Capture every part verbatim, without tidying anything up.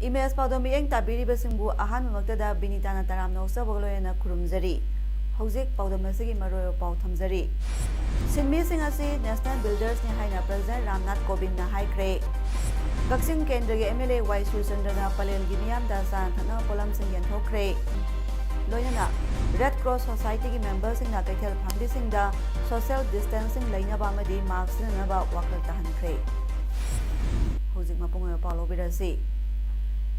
Image ꯄꯥꯎꯗꯝ ꯃꯤꯠꯌꯦꯡ ꯇꯥꯕꯤꯔꯤꯕꯁꯤꯡꯕꯨ ꯑꯍꯥꯟꯕꯃꯛꯇꯗ ꯕꯤꯅꯤꯇꯥꯅ ꯇꯔꯥꯝꯅ ꯑꯣꯛꯆꯕꯒ ꯂꯣꯏꯅꯅ ꯈꯨꯔꯨꯝꯖꯔꯤ꯫ ꯍꯧꯖꯤꯛ ꯄꯥꯎꯗꯝ ꯑꯁꯤꯒꯤ ꯃꯔꯨꯑꯣꯏꯕ ꯄꯥꯎ ꯊꯝꯖꯔꯤ꯫ ꯁꯤꯟꯃꯤꯁꯤꯡ ꯑꯁꯤ ꯅꯦꯁꯅꯦꯜ ꯕꯤꯜꯗꯔꯁꯅꯤ ꯍꯥꯏꯅ ꯄ꯭ꯔꯦꯁꯤꯗꯦꯟꯠ ꯔꯥꯝꯅꯥꯊ ꯀꯣꯕꯤꯟꯗꯅ ꯍꯥꯏꯈ꯭ꯔꯦ꯫ ꯀꯛꯆꯤꯡ ꯀꯦꯟꯗ꯭ꯔꯒꯤ ꯑꯦꯝ ꯑꯦꯜ ꯑꯦ ꯋꯥꯏ ꯁꯨꯔꯆꯟꯗ꯭ꯔꯅ ꯄꯂꯦꯜꯒꯤ ꯃꯤꯌꯥꯝꯗ ꯆꯥꯅ ꯊꯛꯅꯕ ꯄꯣꯠꯂꯝꯁꯤꯡ ꯌꯦꯟꯊꯣꯛꯈ꯭ꯔꯦ꯫ ꯂꯣꯏꯅꯅ ꯔꯦꯗ ꯀ꯭ꯔꯣꯁ ꯁꯣꯁꯥꯏꯇꯤꯒꯤ ꯃꯦꯝꯕꯔꯁꯤꯡꯅ ꯀꯩꯊꯦꯜ ꯐꯝꯕꯤꯁꯤꯡꯗ ꯁꯣꯁꯤꯌꯦꯜ ꯗꯤꯁꯇꯦꯟꯁꯤꯡ ꯂꯩꯅꯕ ꯑꯃꯗꯤ ꯃꯥꯁꯛ ꯁꯤꯖꯤꯟꯅꯅꯕ ꯋꯥꯈꯜ ꯇꯥꯍꯟꯈ꯭ꯔꯦ꯫ ꯍꯧꯖꯤꯛ ꯃꯄꯨꯡ ꯑꯣꯏꯕ ꯄꯥꯎ ꯂꯧꯕꯤꯔꯁꯤ꯫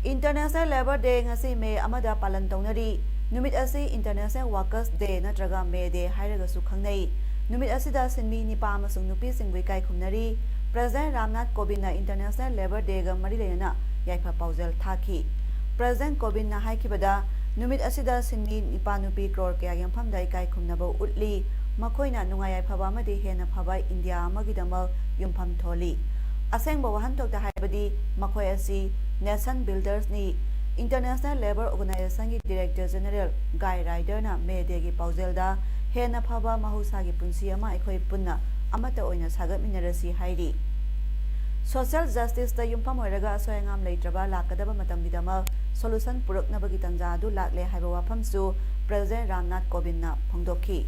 ꯏꯟꯇꯔꯅꯦꯁꯅꯦꯜ ꯂꯦꯕꯔ ꯗꯦ ꯉꯁꯤ ꯃꯦ ꯑꯃꯗ ꯄꯥꯂꯟ ꯇꯧꯅꯔꯤ꯫ ꯅꯨꯃꯤꯠ ꯑꯁꯤ ꯏꯟꯇꯔꯅꯦꯁꯅꯦꯜ ꯋꯥꯔꯀꯔꯁ ꯗꯦ ꯅꯠꯇ꯭ꯔꯒ ꯃꯦ ꯗꯦ ꯍꯥꯏꯔꯒꯁꯨ ꯈꯪꯅꯩ꯫ ꯅꯨꯃꯤꯠ ꯑꯁꯤꯗ ꯁꯤꯟꯃꯤ ꯅꯤꯄꯥ ꯑꯃꯁꯨꯡ ꯅꯨꯄꯤꯁꯤꯡꯕꯨ ꯏꯀꯥꯏ ꯈꯨꯝꯅꯔꯤ꯫ ꯄ꯭ꯔꯦꯁꯤꯗꯦꯟꯠ ꯔꯥꯝꯅꯥꯊ ꯀꯣꯕꯤꯟꯗꯅ ꯏꯟꯇꯔꯅꯦꯁꯅꯦꯜ ꯂꯦꯕꯔ ꯗꯦꯒ ꯃꯔꯤ ꯂꯩꯅꯅ ꯌꯥꯏꯐ ꯄꯥꯎꯖꯦꯜ ꯊꯥꯈꯤ꯫ ꯄ꯭ꯔꯦꯁꯤꯗꯦꯟꯠ ꯀꯣꯕꯤꯟꯗꯅ ꯍꯥꯏꯈꯤꯕꯗ, ꯅꯨꯃꯤꯠ ꯑꯁꯤꯗ ꯁꯤꯟꯃꯤ ꯅꯤꯄꯥ ꯅꯨꯄꯤ ꯀ꯭ꯔꯣꯔ ꯀꯌꯥꯒꯤ ꯃꯐꯝꯗ ꯏꯀꯥꯏ ꯈꯨꯝꯅꯕ ꯎꯠꯂꯤ꯫ ꯃꯈꯣꯏꯅ ꯅꯨꯡꯉꯥꯏ ꯌꯥꯏꯐꯕ ꯑꯃꯗꯤ ꯍꯦꯟꯅ ꯐꯕ ꯏꯟꯗꯤꯌꯥ ꯑꯃꯒꯤꯗꯃꯛ ꯌꯨꯝꯐꯝ ꯊꯣꯜꯂꯤ꯫ ꯑꯁꯦꯡꯕ ꯋꯥꯍꯟꯊꯣꯛꯇ ꯍꯥꯏꯕꯗꯤ, ꯃꯈꯣꯏ ꯑꯁꯤ ꯅꯦꯁꯟ ꯕꯤꯜꯗꯔꯁꯅꯤ꯫ ꯏꯟꯇꯔꯅꯦꯁꯅꯦꯜ ꯂꯦꯕꯔ ꯑꯣꯔꯒꯅꯥꯏꯖꯦꯁꯟꯒꯤ ꯗꯤꯔꯦꯛꯇꯔ ꯖꯦꯅꯔꯦꯜ ꯒꯥꯏ ꯔꯥꯏꯗꯔꯅ ꯃꯦ ꯗꯦꯒꯤ ꯄꯥꯎꯖꯦꯜꯗ, "ꯍꯦꯟꯅ ꯐꯕ ꯃꯍꯧꯁꯥꯒꯤ ꯄꯨꯟꯁꯤ ꯑꯃ ꯑꯩꯈꯣꯏ ꯄꯨꯟꯅ ꯑꯃꯠꯇ ꯑꯣꯏꯅ ꯁꯥꯒꯠꯃꯤꯟꯅꯔꯁꯤ" ꯍꯥꯏꯔꯤ꯫ ꯁꯣꯁꯤꯌꯦꯜ ꯖꯁꯇꯤꯁꯇ ꯌꯨꯝꯐꯝ ꯑꯣꯏꯔꯒ ꯑꯁꯣꯏ ꯑꯉꯥꯝ ꯂꯩꯇ꯭ꯔꯕ ꯂꯥꯛꯀꯗꯕ ꯃꯇꯝꯒꯤꯗꯃꯛ ꯁꯣꯂꯨꯁꯟ ꯄꯨꯔꯛꯅꯕꯒꯤ ꯇꯥꯟꯖꯥ ꯑꯗꯨ ꯂꯥꯛꯂꯦ ꯍꯥꯏꯕ ꯋꯥꯐꯝꯁꯨ ꯄ꯭ꯔꯦꯁꯤꯗꯦꯟꯠ ꯔꯥꯝꯅꯥꯊ ꯀꯣꯕꯤꯟꯗꯅ ꯐꯣꯡꯗꯣꯛꯈꯤ꯫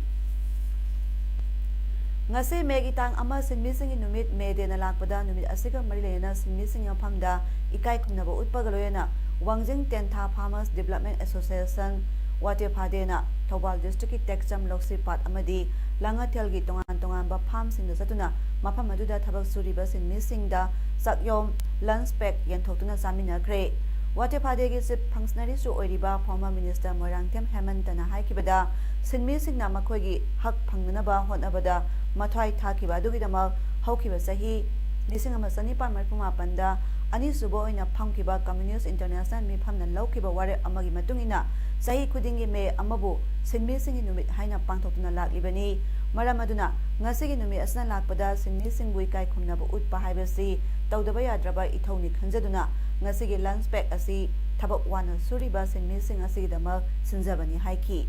ꯉꯁꯤ ꯃꯦꯒꯤ ꯇꯥꯡ ꯑꯃ, ꯁꯤꯟꯃꯤꯁꯤꯡꯒꯤ ꯅꯨꯃꯤꯠ꯫ ꯃꯦ ꯗꯦꯅ ꯂꯥꯛꯄꯗ ꯅꯨꯃꯤꯠ ꯑꯁꯤꯒ ꯃꯔꯤ ꯂꯩꯅꯅ ꯁꯤꯟꯃꯤꯁꯤꯡꯒꯤ ꯃꯐꯝꯗ ꯏꯀꯥꯏ ꯈꯨꯝꯅꯕ ꯎꯠꯄꯒ ꯂꯣꯏꯅꯅ ꯋꯥꯡꯖꯤꯡ ꯇꯦꯟꯊꯥ ꯐꯥꯔꯃꯔꯁ ꯗꯤꯕꯦꯂꯞꯃꯦꯟ ꯑꯦꯁꯣꯁꯤꯌꯦꯁꯟ, ꯋꯥꯇꯦꯐꯥꯗꯦꯅ ꯊꯧꯕꯥꯜ ꯗꯤꯁꯇ꯭ꯔꯤꯛꯀꯤ ꯇꯦꯛꯆꯝ, ꯂꯧꯁꯤꯄꯥꯠ ꯑꯃꯗꯤ ꯂꯥꯡꯉꯊꯦꯜꯒꯤ ꯇꯣꯉꯥꯟ ꯇꯣꯉꯥꯟꯕ ꯐꯥꯔꯝꯁꯤꯡꯗ ꯆꯠꯇꯨꯅ ꯃꯐꯝ ꯑꯗꯨꯗ ꯊꯕꯛ ꯁꯨꯔꯤꯕ ꯁꯤꯟꯃꯤꯁꯤꯡꯗ ꯆꯥꯛꯌꯣꯝ, ꯂꯟꯆ ꯄꯦꯛ, ꯌꯦꯟꯊꯣꯛꯇꯨꯅ ꯆꯥꯃꯤꯟꯅꯈ꯭ꯔꯦ꯫ ꯋꯥꯇꯦꯐꯥꯗꯦꯒꯤ ꯆꯤꯐ ꯐꯪꯁꯅꯔꯤꯁꯨ ꯑꯣꯏꯔꯤꯕ ꯐꯣꯔꯃꯔ ꯃꯤꯅꯤꯁꯇꯔ ꯃꯣꯏꯔꯥꯡꯊꯦꯝ ꯍꯦꯃꯟꯇꯅ ꯍꯥꯏꯈꯤꯕꯗ, ꯁꯤꯟꯃꯤꯁꯤꯡꯅ ꯃꯈꯣꯏꯒꯤ ꯍꯛ ꯐꯪꯅꯅꯕ ꯍꯣꯠꯅꯕꯗ ꯃꯊ꯭ꯋꯥꯏ ꯊꯥꯈꯤꯕ ꯑꯗꯨꯒꯤꯗꯃꯛ ꯍꯧꯈꯤꯕ ꯆꯍꯤ ꯂꯤꯁꯤꯡ ꯑꯃ ꯆꯅꯤꯄꯥꯟ ꯃꯔꯤꯐꯨ ꯃꯥꯄꯟꯗ ꯑꯅꯤꯁꯨꯕ ꯑꯣꯏꯅ ꯐꯝꯈꯤꯕ Communist International ꯃꯤꯐꯝꯅ ꯂꯧꯈꯤꯕ ꯋꯥꯔꯦꯞ ꯑꯃꯒꯤ ꯃꯇꯨꯡ ꯏꯟꯅ ꯆꯍꯤ ꯈꯨꯗꯤꯡꯒꯤ ꯃꯦ ꯑꯃꯕꯨ ꯁꯤꯟꯃꯤꯁꯤꯡꯒꯤ ꯅꯨꯃꯤꯠ ꯍꯥꯏꯅ ꯄꯥꯡꯊꯣꯛꯇꯨꯅ ꯂꯥꯛꯂꯤꯕꯅꯤ꯫ ꯃꯔꯝ ꯑꯗꯨꯅ ꯉꯁꯤꯒꯤ ꯅꯨꯃꯤꯠ ꯑꯁꯤꯅ ꯂꯥꯛꯄꯗ ꯁꯤꯟꯃꯤꯁꯤꯡꯕꯨ ꯏꯀꯥꯏ ꯈꯨꯝꯅꯕ ꯎꯠꯄ ꯍꯥꯏꯕꯁꯤ ꯇꯧꯗꯕ ꯌꯥꯗ꯭ꯔꯕ ꯏꯊꯧꯅꯤ ꯈꯟꯖꯗꯨꯅ ꯉꯁꯤꯒꯤ lunch pact ꯑꯁꯤ ꯊꯕꯛ ꯋꯥꯅ ꯁꯨꯔꯤꯕ ꯁꯤꯟꯃꯤꯁꯤꯡ ꯑꯁꯤꯒꯤꯗꯃꯛ ꯁꯤꯟꯖꯕꯅꯤ ꯍꯥꯏꯈꯤ꯫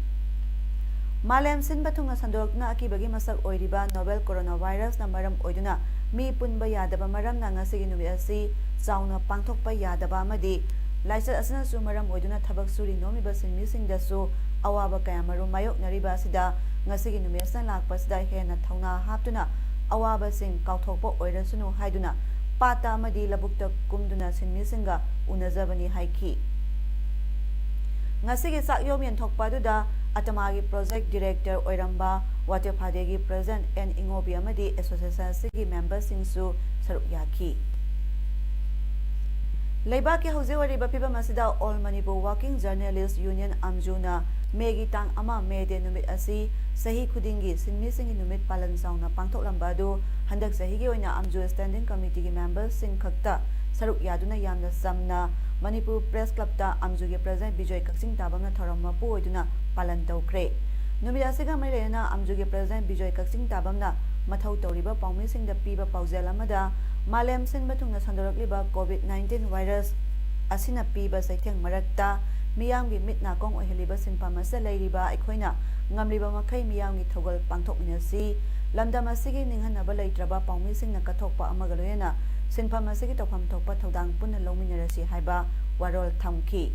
ꯃꯥꯂꯦꯝ ꯁꯤꯟꯕ ꯊꯨꯡꯅ ꯁꯟꯗꯣꯔꯛꯇꯨꯅ ꯑꯀꯤꯕꯒꯤ ꯃꯁꯛ ꯑꯣꯏꯔꯤꯕ novel coronavirus ꯅ ꯃꯔꯝ ꯑꯣꯏꯗꯨꯅ ꯃꯤ ꯄꯨꯟꯕ ꯌꯥꯗꯕ ꯃꯔꯝꯅ ꯉꯁꯤꯒꯤ ꯅꯨꯃꯤꯠ ꯑꯁꯤ ꯆꯥꯎꯅ ꯄꯥꯡꯊꯣꯛꯄ ꯌꯥꯗꯕ ꯑꯃꯗꯤ ꯂꯥꯏꯆꯠ ꯑꯁꯤꯅꯁꯨ ꯃꯔꯝ ꯑꯣꯏꯗꯨꯅ ꯊꯕꯛ ꯁꯨꯔꯤ ꯅꯣꯝꯂꯤꯕ ꯁꯤꯟꯃꯤꯁꯤꯡꯗꯁꯨ ꯑꯋꯥꯕ ꯀꯌꯥꯃꯔꯨꯝ ꯃꯥꯌꯣꯛꯅꯔꯤꯕ ꯑꯁꯤꯗ ꯉꯁꯤꯒꯤ ꯅꯨꯃꯤꯠ ꯑꯁꯤꯅ ꯂꯥꯛꯄꯁꯤꯗ ꯍꯦꯟꯅ ꯊꯧꯅꯥ ꯍꯥꯞꯇꯨꯅ ꯑꯋꯥꯕꯁꯤꯡ ꯀꯥꯎꯊꯣꯛꯄ ꯑꯣꯏꯔꯁꯅꯨ ꯍꯥꯏꯗꯨꯅ ꯄꯥꯠꯇ ꯑꯃꯗꯤ ꯂꯧꯕꯨꯛꯇ ꯀꯨꯝꯗꯨꯅ ꯁꯤꯟꯃꯤꯁꯤꯡꯒ ꯎꯅꯖꯕꯅꯤ ꯍꯥꯏꯈꯤ꯫ ꯉꯁꯤꯒꯤ ꯆꯥꯛꯌꯣꯝ ꯌꯦꯟꯊꯣꯛꯄ ꯑꯗꯨꯗ ꯑꯇꯃꯥꯒꯤ project director ꯑꯣꯏꯔꯝꯕ ꯋꯥꯇꯦꯐꯥꯗꯦꯒꯤ president ꯑꯦꯟ ꯏꯉꯣꯕꯤ ꯑꯃꯗꯤ association ꯑꯁꯤꯒꯤ member ꯁꯤꯡꯁꯨ ꯁꯔꯨꯛ ꯌꯥꯈꯤ꯫ ꯂꯩꯕꯥꯛꯀꯤ ꯍꯧꯖꯤꯛ ꯑꯣꯏꯔꯤꯕ ꯐꯤꯕꯝ ꯑꯁꯤꯗ All Manipur Working Journalist Union ꯑꯝꯖꯨꯅ ꯃꯦꯒꯤ ꯇꯥꯡ ꯑꯃ May Day ꯅꯨꯃꯤꯠ ꯑꯁꯤ ꯆꯍꯤ ꯈꯨꯗꯤꯡꯒꯤ ꯁꯤꯟꯃꯤꯁꯤꯡꯒꯤ ꯅꯨꯃꯤꯠ ꯄꯥꯂꯟ ꯆꯥꯎꯅ ꯄꯥꯡꯊꯣꯛꯂꯝꯕ ꯑꯗꯨ ꯍꯟꯗꯛ ꯆꯍꯤꯒꯤ ꯑꯣꯏꯅ ꯑꯝꯖꯨ standing committee ꯒꯤ member ꯁꯤꯡ ꯈꯛꯇ ꯁꯔꯨꯛ ꯌꯥꯗꯨꯅ ꯌꯥꯝꯅ ꯆꯝꯅ ꯃꯅꯤꯄꯨꯔ Press Club ꯇ ꯑꯝꯖꯨꯒꯤ president ꯕꯤꯖꯣꯏ ꯀꯛꯆꯤꯡꯇꯥꯕꯝꯅ ꯊꯧꯔꯝ ꯃꯄꯨ ꯑꯣꯏꯗꯨꯅ ꯄꯥꯂꯟ ꯇꯧꯈ꯭ꯔꯦ꯫ ꯅꯨꯃꯤꯠ ꯑꯁꯤꯒ ꯃꯔꯤ ꯂꯩꯅꯅ ꯑꯝꯖꯨꯒꯤ president ꯕꯤꯖꯣꯏ ꯀꯛꯆꯤꯡꯇꯥꯕꯝꯅ ꯃꯊꯧ ꯇꯧꯔꯤꯕ ꯄꯥꯎꯃꯤꯁꯤꯡꯗ ꯄꯤꯕ ꯄꯥꯎꯖꯦꯜ ꯑꯃꯗ ꯃꯥꯂꯦꯝ ꯁꯤꯟꯕ ꯊꯨꯡꯅ ꯁꯟꯗꯣꯔꯛꯂꯤꯕ COVID nineteen virus ꯑꯁꯤꯅ ꯄꯤꯕ ꯆꯩꯊꯦꯡ ꯃꯔꯛꯇ ꯃꯤꯌꯥꯝꯒꯤ ꯃꯤꯠ ꯅꯥꯀꯣꯡ ꯑꯣꯏꯍꯜꯂꯤꯕ ꯁꯤꯟꯐꯝ ꯑꯁꯤꯗ ꯂꯩꯔꯤꯕ ꯑꯩꯈꯣꯏꯅ ꯉꯝꯂꯤꯕ ꯃꯈꯩ ꯃꯤꯌꯥꯝꯒꯤ ꯊꯧꯒꯜ ꯄꯥꯡꯊꯣꯛꯃꯤꯟꯅꯁꯤ꯫ ꯂꯝꯗꯝ ꯑꯁꯤꯒꯤ ꯅꯤꯡꯍꯟꯅꯕ ꯂꯩꯇ꯭ꯔꯕ ꯄꯥꯎꯃꯤꯁꯤꯡꯅ ꯀꯠꯊꯣꯛꯄ ꯑꯃꯒ ꯂꯣꯏꯅꯅ ꯁꯤꯟꯐꯝ ꯑꯁꯤꯒꯤ ꯇꯧꯐꯝ ꯊꯣꯛꯄ ꯊꯧꯗꯥꯡ ꯄꯨꯟꯅ ꯂꯧꯃꯤꯟꯅꯔꯁꯤ ꯍꯥꯏꯕ ꯋꯥꯔꯣꯜ ꯊꯝꯈꯤ꯫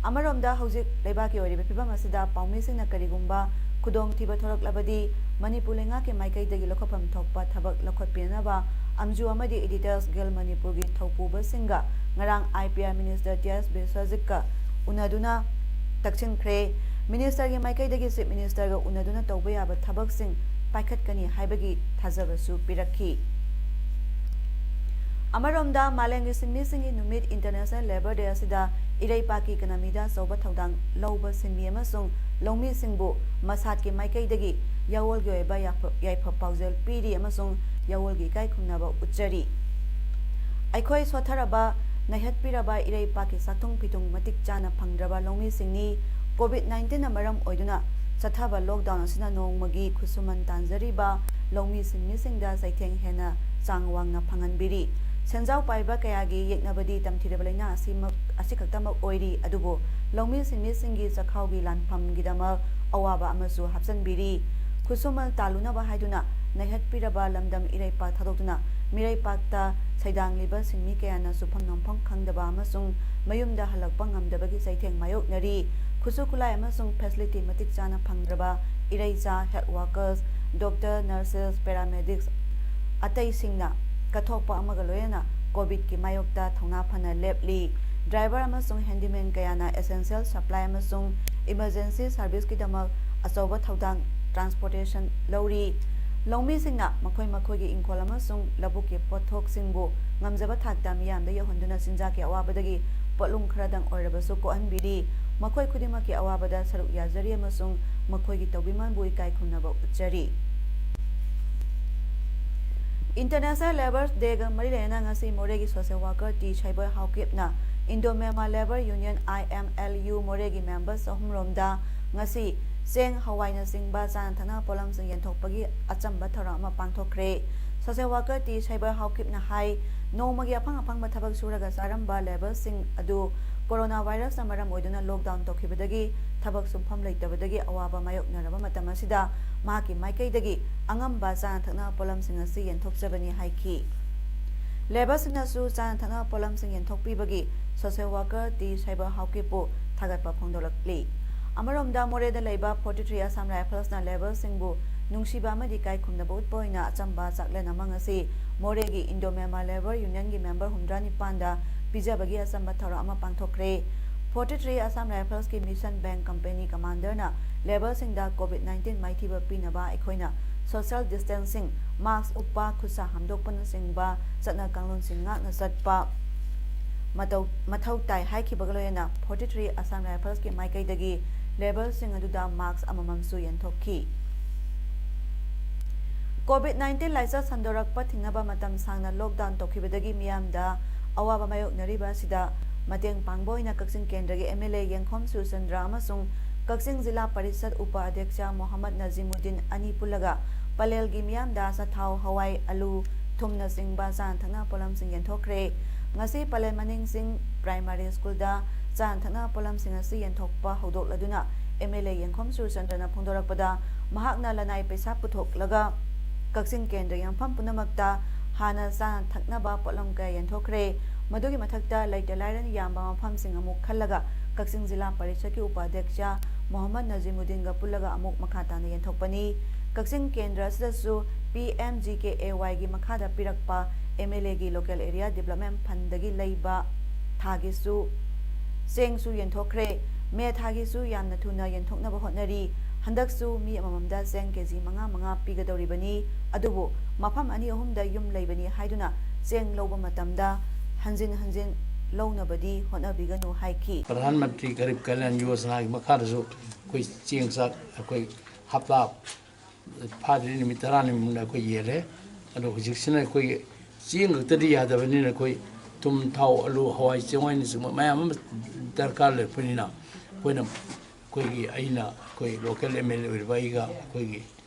ꯑꯃꯔꯣꯝꯗ ꯍꯧꯖꯤꯛ ꯂꯩꯕꯥꯛꯀꯤ ꯑꯣꯏꯔꯤꯕ ꯐꯤꯕꯝ ꯑꯁꯤꯗ ꯄꯥꯎꯃꯤꯁꯤꯡꯅ ꯀꯔꯤꯒꯨꯝꯕ ꯈꯨꯗꯣꯡꯊꯤꯕ ꯊꯣꯔꯛꯂꯕꯗꯤ ꯃꯅꯤꯄꯨꯔ ꯂꯩꯉꯥꯛꯀꯤ ꯃꯥꯏꯀꯩꯗꯒꯤ ꯂꯧꯈꯠꯐꯝ ꯊꯣꯛꯄ ꯊꯕꯛ ꯂꯧꯈꯠꯄꯤꯅꯅꯕ ꯑꯝꯖꯨ ꯑꯃꯗꯤ Editors Guild ꯃꯅꯤꯄꯨꯔꯒꯤ ꯊꯧꯄꯨꯕꯁꯤꯡꯒ ꯉꯔꯥꯡ IPR minister ꯇꯤ ꯑꯦꯁ ꯕꯤꯁ꯭ꯋꯖꯤꯠꯀ ꯎꯅꯗꯨꯅ ꯇꯛꯁꯤꯟꯈ꯭ꯔꯦ꯫ Minister ꯒꯤ ꯃꯥꯏꯀꯩꯗꯒꯤ Chief Minister ꯒ ꯎꯅꯗꯨꯅ ꯇꯧꯕ ꯌꯥꯕ ꯊꯕꯛꯁꯤꯡ ꯄꯥꯏꯈꯠꯀꯅꯤ ꯍꯥꯏꯕꯒꯤ ꯊꯥꯖꯕꯁꯨ ꯄꯤꯔꯛꯈꯤ꯫ ꯑꯃꯔꯣꯝꯗ ꯃꯥꯂꯦꯝꯒꯤ ꯁꯤꯟꯃꯤꯁꯤꯡꯒꯤ ꯅꯨꯃꯤꯠ International Labour Day ꯑꯁꯤꯗ ꯏꯔꯩꯄꯥꯛꯀꯤ economy ꯗ ꯑꯆꯧꯕ ꯊꯧꯗꯥꯡ ꯂꯧꯕ ꯁꯤꯟꯃꯤ ꯑꯃꯁꯨꯡ ꯂꯧꯃꯤꯁꯤꯡꯕꯨ ꯃꯁꯥꯠꯀꯤ ꯃꯥꯏꯀꯩꯗꯒꯤ ꯌꯥꯑꯣꯜꯒꯤ ꯑꯣꯏꯕ ꯌꯥꯐ-, ꯌꯥꯏꯐ ꯄꯥꯎꯖꯦꯜ ꯄꯤꯔꯤ ꯑꯃꯁꯨꯡ ꯌꯥꯑꯣꯜꯒꯤ ꯏꯀꯥꯏ ꯈꯨꯝꯅꯕ ꯎꯠꯆꯔꯤ꯫ ꯑꯩꯈꯣꯏ ꯁꯣꯠꯊꯔꯕ, ꯅꯩꯍꯠꯄꯤꯔꯕ ꯏꯔꯩꯄꯥꯛꯀꯤ ꯆꯥꯛꯊꯨꯡ ꯐꯤꯊꯨꯡ ꯃꯇꯤꯛ ꯆꯥꯅ ꯐꯪꯗ꯭ꯔꯕ ꯂꯧꯃꯤꯁꯤꯡꯅꯤ꯫ ꯀꯣꯚꯤꯗ ꯅꯥꯏꯟꯇꯤꯟꯅ ꯃꯔꯝ ꯑꯣꯏꯗꯨꯅ ꯆꯠꯊꯕ ꯂꯣꯛꯗꯥꯎꯟ ꯑꯁꯤꯅ ꯅꯣꯡꯃꯒꯤ ꯈꯨꯠꯁꯨꯃꯟ ꯇꯥꯟꯖꯔꯤꯕ ꯂꯧꯃꯤ ꯁꯤꯟꯃꯤꯁꯤꯡꯗ ꯆꯩꯊꯦꯡ ꯍꯦꯟꯅ ꯆꯥꯡ ꯋꯥꯡꯅ ꯐꯪꯍꯟꯕꯤꯔꯤ꯫ ꯁꯦꯟꯖꯥꯎ ꯄꯥꯏꯕ ꯀꯌꯥꯒꯤ ꯌꯦꯛꯅꯕꯗꯤ ꯇꯝꯊꯤꯔꯕ ꯂꯥꯏꯅꯥ ꯑꯁꯤꯃꯛ, ꯑꯁꯤꯈꯛꯇꯃꯛ ꯑꯣꯏꯔꯤ꯫ ꯑꯗꯨꯕꯨ ꯂꯧꯃꯤ ꯁꯤꯟꯃꯤꯁꯤꯡꯒꯤ ꯆꯈꯥꯎꯒꯤ ꯂꯥꯟꯐꯝꯒꯤꯗꯃꯛ ꯑꯋꯥꯕ ꯑꯃꯁꯨ ꯍꯥꯞꯆꯤꯟꯕꯤꯔꯤ꯫ ꯈꯨꯠꯁꯨꯃꯟ ꯇꯥꯜꯂꯨꯅꯕ ꯍꯥꯏꯗꯨꯅ ꯅꯩꯍꯠꯄꯤꯔꯕ ꯂꯝꯗꯝ ꯏꯔꯩꯄꯥꯛ ꯊꯥꯗꯣꯛꯇꯨꯅ ꯃꯤꯔꯩꯄꯥꯛꯇ ꯁꯩꯗꯥꯡꯂꯤꯕ ꯁꯤꯟꯃꯤ ꯀꯌꯥꯅ ꯁꯨꯐꯝ ꯅꯣꯝꯐꯝ ꯈꯪꯗꯕ ꯑꯃꯁꯨꯡ ꯃꯌꯨꯝꯗ ꯍꯜꯂꯛꯄ ꯉꯝꯗꯕꯒꯤ ꯆꯩꯊꯦꯡ ꯃꯥꯌꯣꯛꯅꯔꯤ꯫ ꯈꯨꯠꯁꯨ ꯈꯨꯠꯂꯥꯏ ꯑꯃꯁꯨꯡ ꯐꯦꯁꯤꯂꯤꯇꯤ ꯃꯇꯤꯛ ꯆꯥꯅ ꯐꯪꯗ꯭ꯔꯕ ꯏꯔꯩꯆꯥ, health workers, doctor, nurses, paramedics ꯑꯇꯩꯁꯤꯡꯅ ꯀꯠꯊꯣꯛꯄ ꯑꯃꯒ ꯂꯣꯏꯅꯅ ꯀꯣꯚꯤꯗꯀꯤ ꯃꯥꯌꯣꯛꯇ ꯊꯧꯅꯥ ꯐꯅ ꯂꯦꯞꯂꯤ꯫ ꯗ꯭ꯔꯥꯏꯚꯔ ꯑꯃꯁꯨꯡ ꯍꯦꯟꯗꯤꯃꯦꯟ ꯀꯌꯥꯅ ꯑꯦꯁꯦꯟꯁꯤꯌꯦꯜ ꯁꯄ꯭ꯂꯥꯏ ꯑꯃꯁꯨꯡ ꯏꯃꯔꯖꯦꯟꯁꯤ ꯁꯔꯚꯤꯁꯀꯤꯗꯃꯛ ꯑꯆꯧꯕ ꯊꯧꯗꯥꯡ ꯇ꯭ꯔꯥꯟꯁꯄꯣꯔꯇꯦꯁꯟ ꯂꯧꯔꯤ꯫ ꯂꯧꯃꯤꯁꯤꯡꯅ ꯃꯈꯣꯏ ꯃꯈꯣꯏꯒꯤ ꯏꯪꯈꯣꯜ ꯑꯃꯁꯨꯡ ꯂꯧꯕꯨꯛꯀꯤ ꯄꯣꯠꯊꯣꯛꯁꯤꯡꯕꯨ ꯉꯝꯖꯕ ꯊꯥꯛꯇ ꯃꯤꯌꯥꯝꯗ ꯌꯧꯍꯟꯗꯨꯅ ꯆꯤꯟꯖꯥꯛꯀꯤ ꯑꯋꯥꯕꯗꯒꯤ ꯄꯣꯠꯂꯨꯝ ꯈꯔꯗꯪ ꯑꯣꯏꯔꯕꯁꯨ ꯀꯣꯛꯍꯟꯕꯤꯔꯤ꯫ ꯃꯈꯣꯏ ꯈꯨꯗꯤꯡꯃꯛꯀꯤ ꯑꯋꯥꯕꯗ ꯁꯔꯨꯛ ꯌꯥꯖꯔꯤ ꯑꯃꯁꯨꯡ ꯃꯈꯣꯏꯒꯤ ꯇꯧꯕꯤꯃꯜꯕꯨ ꯏꯀꯥꯏ ꯈꯨꯝꯅꯕ ꯎꯠꯆꯔꯤ꯫ ꯏꯟꯇꯔꯅꯦꯁꯅꯦꯜ ꯂꯦꯕꯔ ꯗꯦꯒ ꯃꯔꯤ ꯂꯩꯅꯅ ꯉꯁꯤ ꯃꯣꯔꯦꯒꯤ ꯁꯣꯁꯦꯜ ꯋꯥꯔꯀꯔ ꯇꯤ ꯁꯥꯏꯕꯔ ꯍꯥꯎꯀꯤꯞꯅ Indo Myanmar labour union, I M L U, ꯃꯣꯔꯦꯒꯤ ꯃꯦꯝꯕꯔ ꯆꯍꯨꯝꯔꯣꯝꯗ ꯉꯁꯤ ꯆꯦꯡ, ꯍꯋꯥꯏꯅꯆꯤꯡꯕ ꯆꯥꯅ ꯊꯛꯅꯕ ꯄꯣꯠꯂꯝꯁꯤꯡ ꯌꯦꯟꯊꯣꯛꯄꯒꯤ ꯑꯆꯝꯕ ꯊꯧꯔꯝ ꯑꯃ ꯄꯥꯡꯊꯣꯛꯈ꯭ꯔꯦ꯫ ꯁꯣꯁꯦꯜ ꯋꯥꯔꯀꯔ ꯇꯤ ꯁꯥꯏꯕꯔ ꯍꯥꯎꯀꯤꯞꯅ ꯍꯥꯏ, ꯅꯣꯡꯃꯒꯤ ꯑꯐꯪ ꯑꯐꯪꯕ ꯊꯕꯛ ꯁꯨꯔꯒ ꯆꯥꯔꯝꯕ ꯂꯦꯕꯔꯁꯤꯡ ꯑꯗꯨ ꯀꯣꯔꯣꯅꯥ ꯚꯥꯏꯔꯁꯅ ꯃꯔꯝ ꯑꯣꯏꯗꯨꯅ ꯂꯣꯛꯗꯥꯎꯟ ꯇꯧꯈꯤꯕꯗꯒꯤ ꯊꯕꯛ ꯁꯨꯡꯐꯝ ꯂꯩꯇꯕꯗꯒꯤ ꯑꯋꯥꯕ ꯃꯥꯌꯣꯛꯅꯔꯕ ꯃꯇꯝ ꯑꯁꯤꯗ ꯃꯍꯥꯛꯀꯤ ꯃꯥꯏꯀꯩꯗꯒꯤ ꯑꯉꯝꯕ ꯆꯥꯅ ꯊꯛꯅꯕ ꯄꯣꯠꯂꯝꯁꯤꯡ ꯑꯁꯤ ꯌꯦꯟꯊꯣꯛꯆꯕꯅꯤ ꯍꯥꯏꯈꯤ꯫ ꯂꯦꯕꯔꯁꯤꯡꯅꯁꯨ ꯆꯥꯅ ꯊꯛꯅꯕ ꯄꯣꯠꯂꯝꯁꯤꯡ ꯌꯦꯟꯊꯣꯛꯄꯤꯕꯒꯤ ꯁꯣꯁꯦꯜ ꯋꯥꯔꯀꯔ ꯇꯤ ꯁꯥꯏꯕꯔ ꯍꯥꯎꯀꯤꯞꯄꯨ ꯊꯥꯒꯠꯄ ꯐꯣꯡꯗꯣꯛꯂꯛꯂꯤ꯫ ꯑꯃꯔꯣꯝꯗ ꯃꯣꯔꯦꯗ ꯂꯩꯕ ꯐꯣꯔꯇꯤ ꯊ꯭ꯔꯤ ꯑꯁꯥꯝ ꯔꯥꯏꯐꯜꯁꯅ ꯂꯦꯕꯔꯁꯤꯡꯕꯨ ꯅꯨꯡꯁꯤꯕ ꯑꯃꯗꯤ ꯏꯀꯥꯏ ꯈꯨꯝꯅꯕ ꯎꯠꯄ ꯑꯣꯏꯅ ꯑꯆꯝꯕ ꯆꯥꯛꯂꯦꯟ ꯑꯃ ꯉꯁꯤ ꯃꯣꯔꯦꯒꯤ ꯏꯟꯗꯣ ꯃ꯭ꯌꯥꯟꯃꯥꯔ ꯂꯦꯕꯔ ꯌꯨꯅꯤꯌꯟꯒꯤ ꯃꯦꯝꯕꯔ ꯍꯨꯝꯗ꯭ꯔꯥ ꯅꯤꯄꯥꯟꯗ ꯄꯤꯖꯕꯒꯤ ꯑꯆꯝꯕ ꯊꯧꯔꯝ ꯑꯃ ꯄꯥꯡꯊꯣꯛꯈ꯭ꯔꯦ꯫ ꯐꯣꯔꯇꯤ ꯊ꯭ꯔꯤ ꯑꯁꯥꯝ ꯔꯥꯏꯐꯜꯁꯀꯤ ꯃꯤꯁꯟ ꯕꯦꯡ ꯀꯝꯄꯦꯅꯤ ꯀꯃꯥꯟꯗꯔꯅ ꯂꯦꯕꯔꯁꯤꯡꯗ ꯀꯣꯚꯤꯗ ꯅꯥꯏꯟꯇꯤꯟ ꯃꯥꯏꯊꯤꯕ ꯄꯤꯅꯕ ꯑꯩꯈꯣꯏꯅ ꯁꯣꯁꯤꯌꯦꯜ ꯗꯤꯁꯇꯦꯟꯁꯤꯡ, ꯃꯥꯁꯛ ꯎꯞꯄ, ꯈꯨꯠꯁꯥ ꯍꯥꯝꯗꯣꯛꯄꯅꯆꯤꯡꯕ ꯆꯠꯅ ꯀꯥꯡꯂꯣꯟꯁꯤꯡ ꯉꯥꯛꯅ ꯆꯠꯄ ꯃꯇꯧ, ꯃꯊꯧ ꯇꯥꯏ ꯍꯥꯏꯈꯤꯕꯒ ꯂꯣꯏꯅꯅ ꯐꯣꯔꯇꯤ ꯊ꯭ꯔꯤ ꯑꯁꯥꯝ ꯔꯥꯏꯐꯜꯁꯀꯤ ꯃꯥꯏꯀꯩꯗꯒꯤ ꯂꯦꯕꯔꯁꯤꯡ ꯑꯗꯨꯗ ꯃꯥꯁꯛ ꯑꯃꯃꯝꯁꯨ ꯌꯦꯟꯊꯣꯛꯈꯤ꯫ COVID nineteen ꯂꯥꯏꯆꯠ ꯁꯟꯗꯣꯔꯛꯄ ꯊꯤꯡꯅꯕ ꯃꯇꯝ ꯁꯥꯡꯅ ꯂꯣꯛꯗꯥꯎꯟ ꯇꯧꯈꯤꯕꯗꯒꯤ ꯃꯤꯌꯥꯝꯗ ꯑꯋꯥꯕ ꯃꯥꯌꯣꯛꯅꯔꯤꯕ ꯑꯁꯤꯗ ꯃꯇꯦꯡ ꯄꯥꯡꯕ ꯑꯣꯏꯅ ꯀꯛꯆꯤꯡ ꯀꯦꯟꯗ꯭ꯔꯒꯤ MLA ꯌꯦꯡꯈꯣꯝ ꯁꯨꯔꯆꯟꯗ꯭ꯔ ꯑꯃꯁꯨꯡ ꯀꯛꯆꯤꯡ ꯖꯤꯂꯥ ꯄꯔꯤꯁꯠ ꯎꯄ ꯑꯗ꯭ꯌꯛꯁ ꯃꯣꯍꯝꯃꯗ ꯅꯖꯤꯃꯨꯗꯤꯟ ꯑꯅꯤ ꯄꯨꯜꯂꯒ ꯄꯂꯦꯜꯒꯤ ꯃꯤꯌꯥꯝꯗ ꯑꯆꯥꯊꯥꯎ, ꯍꯋꯥꯏ, ꯑꯂꯨ, ꯊꯨꯝꯅꯆꯤꯡꯕ ꯆꯥꯅ ꯊꯛꯅꯕ ꯄꯣꯠꯂꯝꯁꯤꯡ ꯌꯦꯟꯊꯣꯛꯈ꯭ꯔꯦ꯫ ꯉꯁꯤ ꯄꯂꯦꯜ ꯃꯅꯤꯡ ꯆꯤꯡ ꯄ꯭ꯔꯥꯏꯃꯥꯔꯤ ꯁ꯭ꯀꯨꯜꯗ ꯆꯥꯅ ꯊꯛꯅꯕ ꯄꯣꯠꯂꯝꯁꯤꯡ ꯑꯁꯤ ꯌꯦꯟꯊꯣꯛꯄ ꯍꯧꯗꯣꯛꯂꯗꯨꯅ MLA ꯌꯦꯡꯈꯣꯝ ꯁꯨꯔꯆꯟꯗ꯭ꯔꯅ ꯐꯣꯡꯗꯣꯔꯛꯄꯗ, ꯃꯍꯥꯛꯅ ꯂꯅꯥꯏ ꯄꯩꯁꯥ ꯄꯨꯊꯣꯛꯂꯒ ꯀꯛꯆꯤꯡ ꯀꯦꯟꯗ꯭ꯔꯒꯤ ꯃꯐꯝ ꯄꯨꯝꯅꯃꯛꯇ ꯍꯥꯟꯅ ꯆꯥꯅ ꯊꯛꯅꯕ ꯄꯣꯠꯂꯝ ꯀꯌꯥ ꯌꯦꯟꯊꯣꯛꯈ꯭ꯔꯦ꯫ ꯃꯗꯨꯒꯤ ꯃꯊꯛꯇ ꯂꯩꯇ ꯂꯥꯏꯔꯅ ꯌꯥꯝꯕ ꯃꯐꯝꯁꯤꯡ ꯑꯃꯨꯛ ꯈꯜꯂꯒ ꯀꯛꯆꯤꯡ ꯖꯤꯂꯥ ꯄꯔꯤꯁꯠꯀꯤ ꯎꯄꯥꯙ꯭ꯌꯛꯁ ꯃꯣꯍꯝꯃꯗ ꯅꯖꯤꯃꯨꯗꯤꯟꯒ ꯄꯨꯜꯂꯒ ꯑꯃꯨꯛ ꯃꯈꯥ ꯇꯥꯅ ꯌꯦꯟꯊꯣꯛꯄꯅꯤ꯫ ꯀꯛꯆꯤꯡ ꯀꯦꯟꯗ꯭ꯔ ꯑꯁꯤꯗꯁꯨ PMGKAYꯒꯤ ꯃꯈꯥꯗ ꯄꯤꯔꯛꯄ MLAꯒꯤ Local Area Development Fundꯗꯒꯤ ꯂꯩꯕ ꯊꯥꯒꯤꯁꯨ ꯆꯦꯡꯁꯨ ꯌꯦꯟꯊꯣꯛꯈ꯭ꯔꯦ꯫ ꯃꯦ ꯊꯥꯒꯤꯁꯨ ꯌꯥꯝꯅ ꯊꯨꯅ ꯌꯦꯟꯊꯣꯛꯅꯕ ꯍꯣꯠꯅꯔꯤ꯫ ꯍꯟꯗꯛꯁꯨ ꯃꯤ ꯑꯃꯃꯝꯗ ꯆꯦꯡ ꯀꯦꯖꯤ ꯃꯉꯥ ꯃꯉꯥ ꯄꯤꯒꯗꯧꯔꯤꯕꯅꯤ꯫ ꯑꯗꯨꯕꯨ ꯃꯐꯝ ꯑꯅꯤ ꯑꯍꯨꯝꯗ ꯌꯨꯝ ꯂꯩꯕꯅꯤ ꯍꯥꯏꯗꯨꯅ ꯆꯦꯡ ꯂꯧꯕ ꯃꯇꯝꯗ ꯍꯟꯖꯤꯟ ꯍꯟꯖꯤꯟ ꯂꯧꯅꯕꯗꯤ ꯍꯣꯠꯅꯕꯤꯒꯅꯨ ꯍꯥꯏꯈꯤ꯫ ꯄ꯭ꯔꯙꯥꯟ ꯃꯟꯇ꯭ꯔꯤ ꯒꯔꯤꯕ ꯀꯂꯌꯥꯟ ꯌꯣꯖꯅꯥꯒꯤ ꯃꯈꯥꯗꯁꯨ ꯑꯩꯈꯣꯏ ꯆꯦꯡ ꯆꯥꯛ ꯑꯩꯈꯣꯏ ꯍꯞꯇꯥ ꯐꯥꯗ꯭ꯔꯤ, ꯅꯨꯃꯤꯠ ꯇꯔꯥꯅꯤꯃꯨꯛꯅ ꯑꯩꯈꯣꯏ ꯌꯦꯜꯂꯦ꯫ ꯑꯗꯣ ꯍꯧꯖꯤꯛꯁꯤꯅ ꯑꯩꯈꯣꯏ ꯆꯦꯡ ꯈꯛꯇꯗꯤ ꯌꯥꯗꯕꯅꯤꯅ ꯑꯩꯈꯣꯏ ꯊꯨꯝ, ꯊꯥꯎ, ꯑꯂꯨ, ꯍꯋꯥꯏ ꯆꯦꯡꯋꯥꯏꯅꯆꯤꯡꯕ ꯃꯌꯥꯝ ꯑꯃ ꯗꯔꯀꯥꯔ ꯂꯩꯔꯛꯄꯅꯤꯅ ꯑꯩꯈꯣꯏꯅ, ꯑꯩꯈꯣꯏꯒꯤ, ꯑꯩꯅ ꯑꯩꯈꯣꯏ local MLA ꯑꯣꯏꯔꯤꯕ ꯑꯩꯒ ꯑꯩꯈꯣꯏꯒꯤ